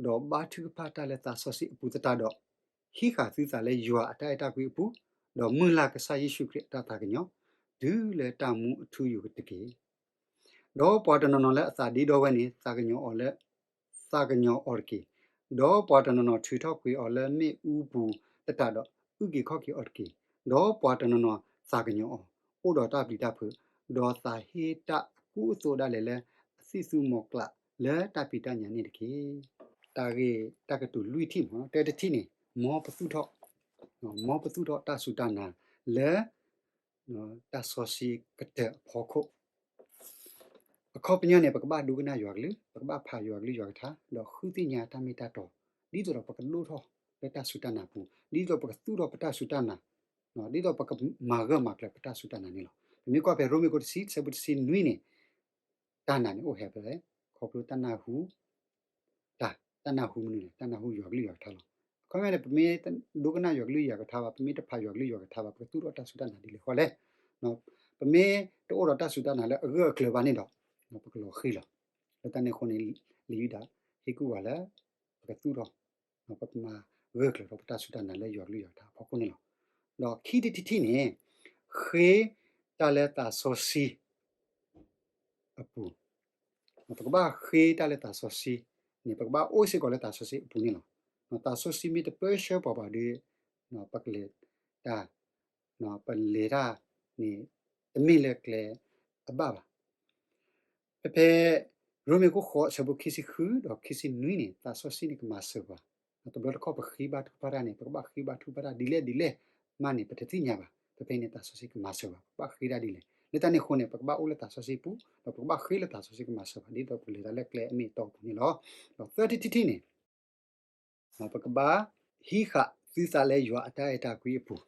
ဒီးဘါထုကဖၣ်တၢ်လၢသးစီဆှံအပူၤသတးဒီး, ဟံးဃာ်သုသးလၢယွၤအတၢ်အဲၣ်တၢ်ကွံအပူၤ, ဒီးမုၢ်လၢ်ကစၢ်ယ့ၣ်ၡူးခရံာ်အတၢ်သးကညီၤ, တုၤလၢတၢ်မူအထူအယိာ်တက့ၢ်. ဒီးပှၤတနီၤနီၤလၢအသးဒ့ဒီဝဲန့ၣ် သးကညီၤအီၤလၢ သးကညီၤအီၤတက့ၢ်. ဒီးပှၤတနီၤနီၤထုးထီၣ်ကွံာ်အီၤလၢမ့ၣ်အူပူၤသတးဒီး အုၣ်က့ၤခီၣ်က့ၤအီၤတက့ၢ်. ဒီးပှၤတနီၤနီၤသးကညီၤအီၤ, အိၣ်ဒီးတၢ်ပျံၤတၢ်ဖုး, ဒီးသးဟ့တၢ်အကူအသိးဒၣ်လဲာ်လၢအသံၣ်သူမီၤကျၢ်လၢတၢ်ဖံးတၢ်ညၣ်န့ၣ်တက့ၢ်. တၢ်ဂ့ၢ်တၢ်ကတိၤလွံၢ်ထံၣ်မ့ၢ် တၢ်တထံၣ်န့ၣ် မ်ပသူၣ်ထီၣ်, မ်ပသူၣ်ထီၣ်တၢ်စူၢ်တၢ်နာ်လၢ တၢ်စီဆှံကတၢၢ်အဖီခိၣ်. အခီပညီန့ၣ် ပကဘၣ်ဒိကနၣ်ယွၤကလုၢ်, ပကဘၣ်ဖးယွၤကလုၢ်ယွၤကထါ, ဒီးဃုသ့ၣ်ညါတၢ်မ့ၢ်တၢ်တီ, ဒ်သိးဒီးပကဒိၣ်ထီၣ်လၢတၢ်စူၢ်တၢ်နာ်ပူၤ, ဒ်သိးပကသူၣ်ထီၣ်ပတၢ်စူၢ်တၢ်နာ်, ဒ်သိးပကမၤဂၢၢ်မၤကျၢၤပတၢ်စူၢ်တၢ်နာ်န့ၣ်လီၤ. ပမ့ၢ်ကွၢ်ဖဲရိမ့ၤခိၣ်တဆံ ဆၢဖိတဆံနွံန့ၣ်, တၢ်နာ်န့ၣ်အိၣ်ဟဲဖဲလဲၣ်, ခီဖျိတၢ်နၢ်ဟူ တၢ်, တၢ်နၢ်ဟူမနုၤလဲၣ်, တၢ်နၢ်ဟူယွၤကလုၢ်ယွၤကထါလီၤ. အခီပညီန့ၣ် ပမ့ၢ်တဒိကနၣ်ယွၤကလုၢ်ယွၤကထါဘၣ်, ပမ့ၢ်တဖးယွၤကလုၢ်ယွၤကထါဘၣ်, ပကသူၣ်ထီၣ်တၢ်စူၢ်တၢ်နာ်ဒ်လဲၣ်ဃီလဲၣ်. ပမ့ၢ်တအိၣ်ဒီးတၢ်စူၢ်တၢ်နာ်လၢအဂၢၢ်အကျၢၤဘၣ်န့ၣ်ဒီး, ပကလီၤဃံၤလီၤ. လၢတၢ်န့ၣ်အဃိန့ၣ် လံာ်ယူဒၤဟ့ၣ်ကူၣ်ပှၤလၢ ပကသူၣ်ထီၣ် ပကမၤဂၢၢ်ကျၢၤထီၣ်ပတၢ်စူၢ်တၢ်နာ်လၢယွၤကလုၢ်ယွၤကထါအဖီခိၣ်န့ၣ်လီၤ. ဒီးခံထံၣ်တထံၣ်န့ၣ်, ဃ့တၢ်လၢသးစီဆှံအပူၤ, ပကဘၣ်ဃ့တၢ်လၢသးစီဆှံန့ၣ် ပကဘၣ်အိၣ်စ့ၢ်ကီးလၢသးစီဆှံအပူၤန့ၣ်လီၤ. သးစီဆှံမ့ၢ်တပၢဆှၢပှၤဘၣ်ဒီး ပကလဲၤတၢ် ပလဲၤတၢ်န့ၣ် တမ့ၢ်လၢကျဲအဘၣ်ဘၣ်. ဖဲဖဲ ရိမ့ၤခိၣ်ဃိး ဆၢဖိခံဆံဃုဒီးခံဆံနွံန့ၣ် သးစီဆှံန့ၣ်ကမၤစၢၤပှၤ, တဘျီတခီၣ်ပဃ့ဘါထုကဖၣ်တၢ်န့ၣ် ပကဘၣ်ဃ့ဘါထုကဖၣ်တၢ်ဒ်လဲၣ်ဒ်လဲၣ်မးန့ၣ် ပတသ့ၣ်ညါဘၣ်. ဖဲဖဲန့ၣ် သးစီဆှံကမၤစၢၤပှၤ, ပကဘၣ်ဃ့တၢ်ဒ်လဲၣ်. လၢတၢ်န့ၣ်အဃိန့ၣ် ပကဘၣ်အိၣ်လၢသးစီဆှံပူၤ, ဒီးပကဘၣ်ဃ့လၢသးစီဆှံကမၤစၢၤပှၤ ဒ်သိးပကလဲၤတၢ်လၢကျဲအမ့ၢ်အတီအပူၤန့ၣ်လီၤ. ဒီးသၢထံၣ်တထံၣ်န့ၣ် ပကဘၣ်ဟံးဃာ်သုသးလၢယွၤအတၢ်အဲၣ်တၢ်ကွံအပူၤ,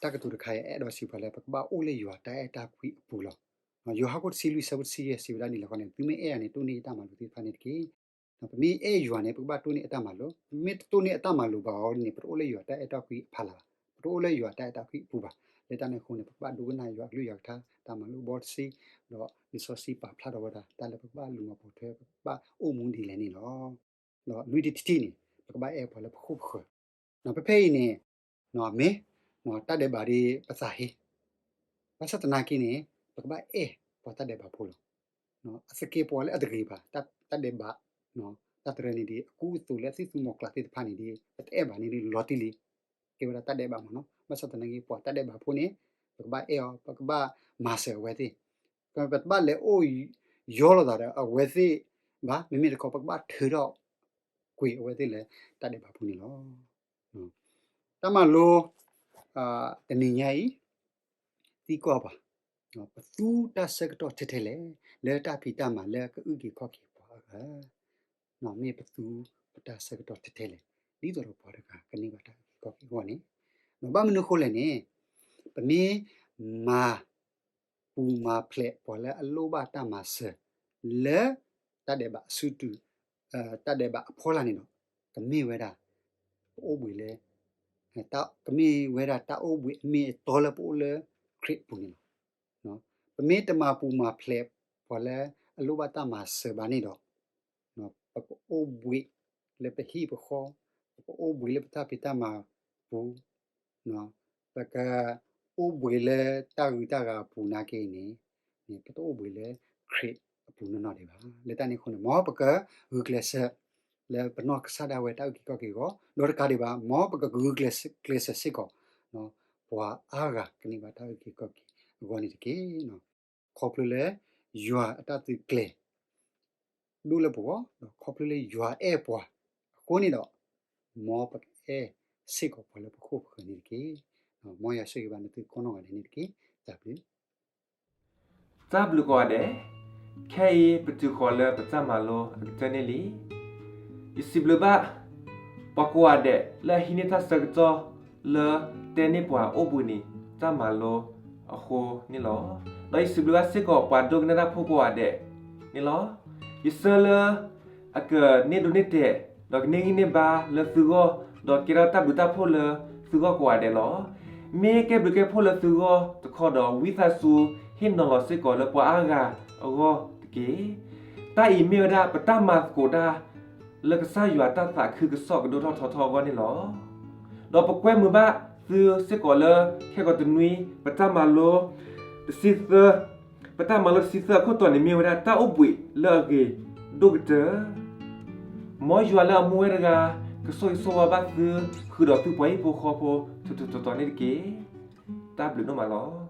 တၢ်ကတိၤတခါအံၤ အဲၣ်ဒိးစံးပှၤလၢ ပကဘၣ်အိၣ်လၢယွၤတၢ်အဲၣ်တၢ်ကွံအပူၤလီၤ. ယိၤဟၣ်ခိၣ်တဆံလွံၢ် ဆၢဖိတဆံယဲၢ် စံးဝဲဒၣ်ဒ်လဲၣ်ဃီန့ၣ်, သုမ့ၢ်အဲၣ်ယၤန့ၣ် တိၢ်န့ၢ်ယတၢ်မၤလိာ်သ့ၣ်တဖၣ်န့ၣ်တက့ၢ်. ပမ့ၢ်အဲၣ်ယွၤန့ၣ် ပကဘၣ်တိၢ်န့ၢ်အတၢ်မၤလိာ်, ပမ့ၢ်တတိၢ်န့ၢ်အတၢ်မၤလိာ်ဘၣ်အီၤန့ၣ် ပတအိၣ်လၢယွၤတၢ်အဲၣ်တၢ်ကွံအဖီလာ်ဘၣ်, ပတအိၣ်လၢယွၤတၢ်အဲၣ်တၢ်ကွံအပူၤဘၣ်. လၢတၢ်န့ၣ်အဃိန့ၣ် ပကဘၣ်ဒိကနၣ်ယွၤအကလုၢ်ယွၤကထါ, တၢ်မၤလိာ်ဘီတဆံ, ဒီးလံာ်စီဆှံပာ်ဖျါထီၣ်ဝဲဒၣ် တၢ်လၢပကဘၣ်လူၤမၤပိာ်ထွဲ ပကဘၣ်အိၣ်မူဒ်လဲၣ်န့ၣ်လီၤ. ဒီးလွံၢ်ထံၣ်တထံၣ်န့ၣ် ပကဘၣ်အဲၣ်ပှၤလၢပခိၣ်ပဃၢၤ. ဖဲဖဲအံၤန့ၣ် မ့ၢ်တၢ်ဒဲးဘးဒီးပသးဟ့, ဘၣ်ဆၣ်သနာ်က့န့ၣ် ပကဘၣ်အဲၣ်ပှၤတၢ်ဒဲးဘးဖိလီၤ. အသကဲးပဝးလၢအတဂ့ၤဘၣ်, တၢ်ဒဲးဘး, တၢ်တရၢန့ၣ်ဒီး အကူအသိးလၢအသံၣ်သူမီၤကျၢ်သ့ၣ်တဖၣ်န့ၣ်ဒီး ပတအဲၣ်ဘၣ်န့ၣ်ဒီး လီၤတံၢ်လံ, ကဲဝဲဒၣ်တၢ်ဒဲးဘးမ့ၢ်နီၤ. ဘၣ်ဆၣ်သနာ်က့ ပှၤတၢ်ဒဲးဘးဖိန့ၣ် ပကဘၣ်အဲၣ်အီၤ, ပကဘၣ်မၤစၢၤအဝဲသ့ၣ်, ပတဘၣ်လဲၤအိၣ်ယီလိာ်သးဒီးအဝဲသ့ၣ်ဘၣ်, မ့မ့ၢ်တခီပကဘၣ်ထုးထီၣ်ကွံာ်အဝဲသ့ၣ်လၢတၢ်ဒဲးဘးဖိန့ၣ်လီၤ. တၢ်မၤလိ တနံၤညါအံၤ သံကွၢ်ပှၤ, ပသူတၢ်ဆၢကတီၢ်ထဲထဲလဲၣ် လၢတၢ်ဖံးတၢ်မၤလၢကအုၣ်က့ၤခီၣ်က့ၤပှၤအဂၤ, မ့ၢ်ပသူပတၢ်ဆၢကတီၢ်ထဲထဲလဲၣ် ဒ်သိးဒီးပှၤတဂၤကန့ၢ်ဘၣ်တၢ်အုၣ်က့ၤခီၣ်က့ၤအဂီၢ်န့ၣ်, ဘၣ်မနုၤအဃိလဲၣ်န့ၣ် ပမ့ၢ်မၤပူၤမၤဖျဲးပှၤလၢအလိၣ်ဘၣ်တၢ်မၤစၢၤ လၢတၢ်ဒဲးဘးအစုတုၤ တၢ်ဒဲးဘးအဖီလာ်န့ၣ်ဒီး ကမ့ၢ်ဝဲဒၣ် ပအိၣ်ဘှံးလၢ ကမ့ၢ်ဝဲဒၣ်တၢ်အိၣ်ဘှံးအမ့ၢ်အတီလၢပအိၣ်လၢခရံာ်အပူၤန့ၣ်လီၤ. ပမ့ၢ်တမၤပူၤမၤဖျဲးပှၤလၢအလိၣ်ဘၣ်တၢ်မၤစၢၤဘၣ်န့ၣ်ဒီး ပကအိၣ်ဘှံးလၢပဟံၣ်ပဃီ, ပကအိၣ်ဘှံးလၢပတၢ်ဖံးတၢ်မၤပူၤ, ပကအိၣ်ဘှံးလၢတၢ်ဂုၤတၢ်ဂၤအပူၤနာ်က့န့ၣ် ပတအိၣ်ဘှံးလၢခရံာ်အပူၤနီၢ်နီၢ်ဒံးဘၣ်. လၢတၢ်န့ၣ်အဃိန့ၣ် မ်ပကဂုာ်ကျဲးစၢး လၢပနီၢ်ကစၢ်ဒၣ်ဝဲတၢ်အုၣ်က့ၤခီၣ်က့ၤအဂီၢ်, ဒီးတကးဒံးဘၣ် မ်ပကဂုာ်ကျဲးစၢးစ့ၢ်ကီး ပှၤအါဂၤကန့ၢ်ဘၣ်တၢ်အုၣ်က့ၤခီၣ်က့ၤအဂီၢ်န့ၣ်တက့ၢ်. ခီဖျိလၢယွၤအတၢ်သုးကျဲၤ ဒိၣ်လၢပဂီၢ်, ဒီးခီဖျိလၢယွၤအဲၣ်ပှၤအဃိန့ၣ်ဒီး မ်ပကအဲၣ်စ့ၢ်ကီးပှၤလၢပခိၣ်ပဃၢၤန့ၣ်တက့ၢ်. မ်ယွၤဆိၣ်ဂ့ၤဘၣ်နသုကိးနီၢ်ဂၤဒဲးန့ၣ်တက့ၢ်. တၢ်ဘျုး တၢ်ဘျုးကိးဂၤဒဲး, ခဲအံၤပတုၤဃီၤလၢပတၢ်မၤလိအကတၢၢ်န့ၣ်လံ. ယစံးဘျုးဘၣ် ပှၤကိးဂၤဒဲးလၢအဟံးန့ၢ်တၢ်ဆၢကတီၢ်လၢတဲန့ၢ်ပှၤအိၣ်ဘှံးနံၤတၢ်မၤလိအဃိန့ၣ်လီၤ. ဒီးယစံးဘျုးဘၣ်စ့ၢ်ကီးပှၤဒိကနၣ်တၢ်ဖိကိးဂၤဒဲးန့ၣ်လီၤ. ယဆၢလၢ အကန့ၢ်ဒိးန့ၢ်တဲာ် ဒီးကန့ၢ်ဂံၢ်န့ၢ်ဘါလၢသုဂီၢ် ဒီးကဲထီၣ်တၢ်ဘျုးတၢ်ဖှိၣ်လၢသုဂီၢ်ကိးဂၤဒဲးလီၤ. မ့ၢ်ကဲဘျုးကဲဖှိၣ်လၢသုဂီၢ်တခီဒီး ဝံသးစူၤဟ့ၣ်နီၤလီၤစ့ၢ်ကီးလၢပှၤအါဂၤအဂီၢ်တက့ၢ်. တၢ်အံၤမ့ၢ်ဝဲဒၣ်ပတၢ်မၤသကိးတၢ် လၢကစၢ်ယွၤတၢ်သးခုကစီၣ်ကဒိၣ်ထီၣ်ထီထီၣ်အဂီၢ်န့ၣ်လီၤ. ဒီးပကွဲမုာ်ဘၣ်သုစ့ၢ်ကီးလၢ ခဲကိာ်တနွံ ပတၢ်မၤလိတဆံသၢ ပတၢ်မၤလိတဆံသၢအခိၣ်တီန့ၣ် မ့ၢ်ဝဲဒၣ်တၢ်အိၣ်ဘှံးလၢအဂ့ၤဒိၣ်ကတၢၢ်. မ်ယွၤလၢအမူဝဲတဂၤ ကဆိၣ်ဂ့ၤဆိၣ်ဝါဘၣ်သု ဃုာ်ဒီးသုပှၤဟံၣ်ဖိဃီဖိ ထီထီထီထီန့ၣ်တက့ၢ်. တၢ်ဘျုးဒိၣ်မးလီၤ.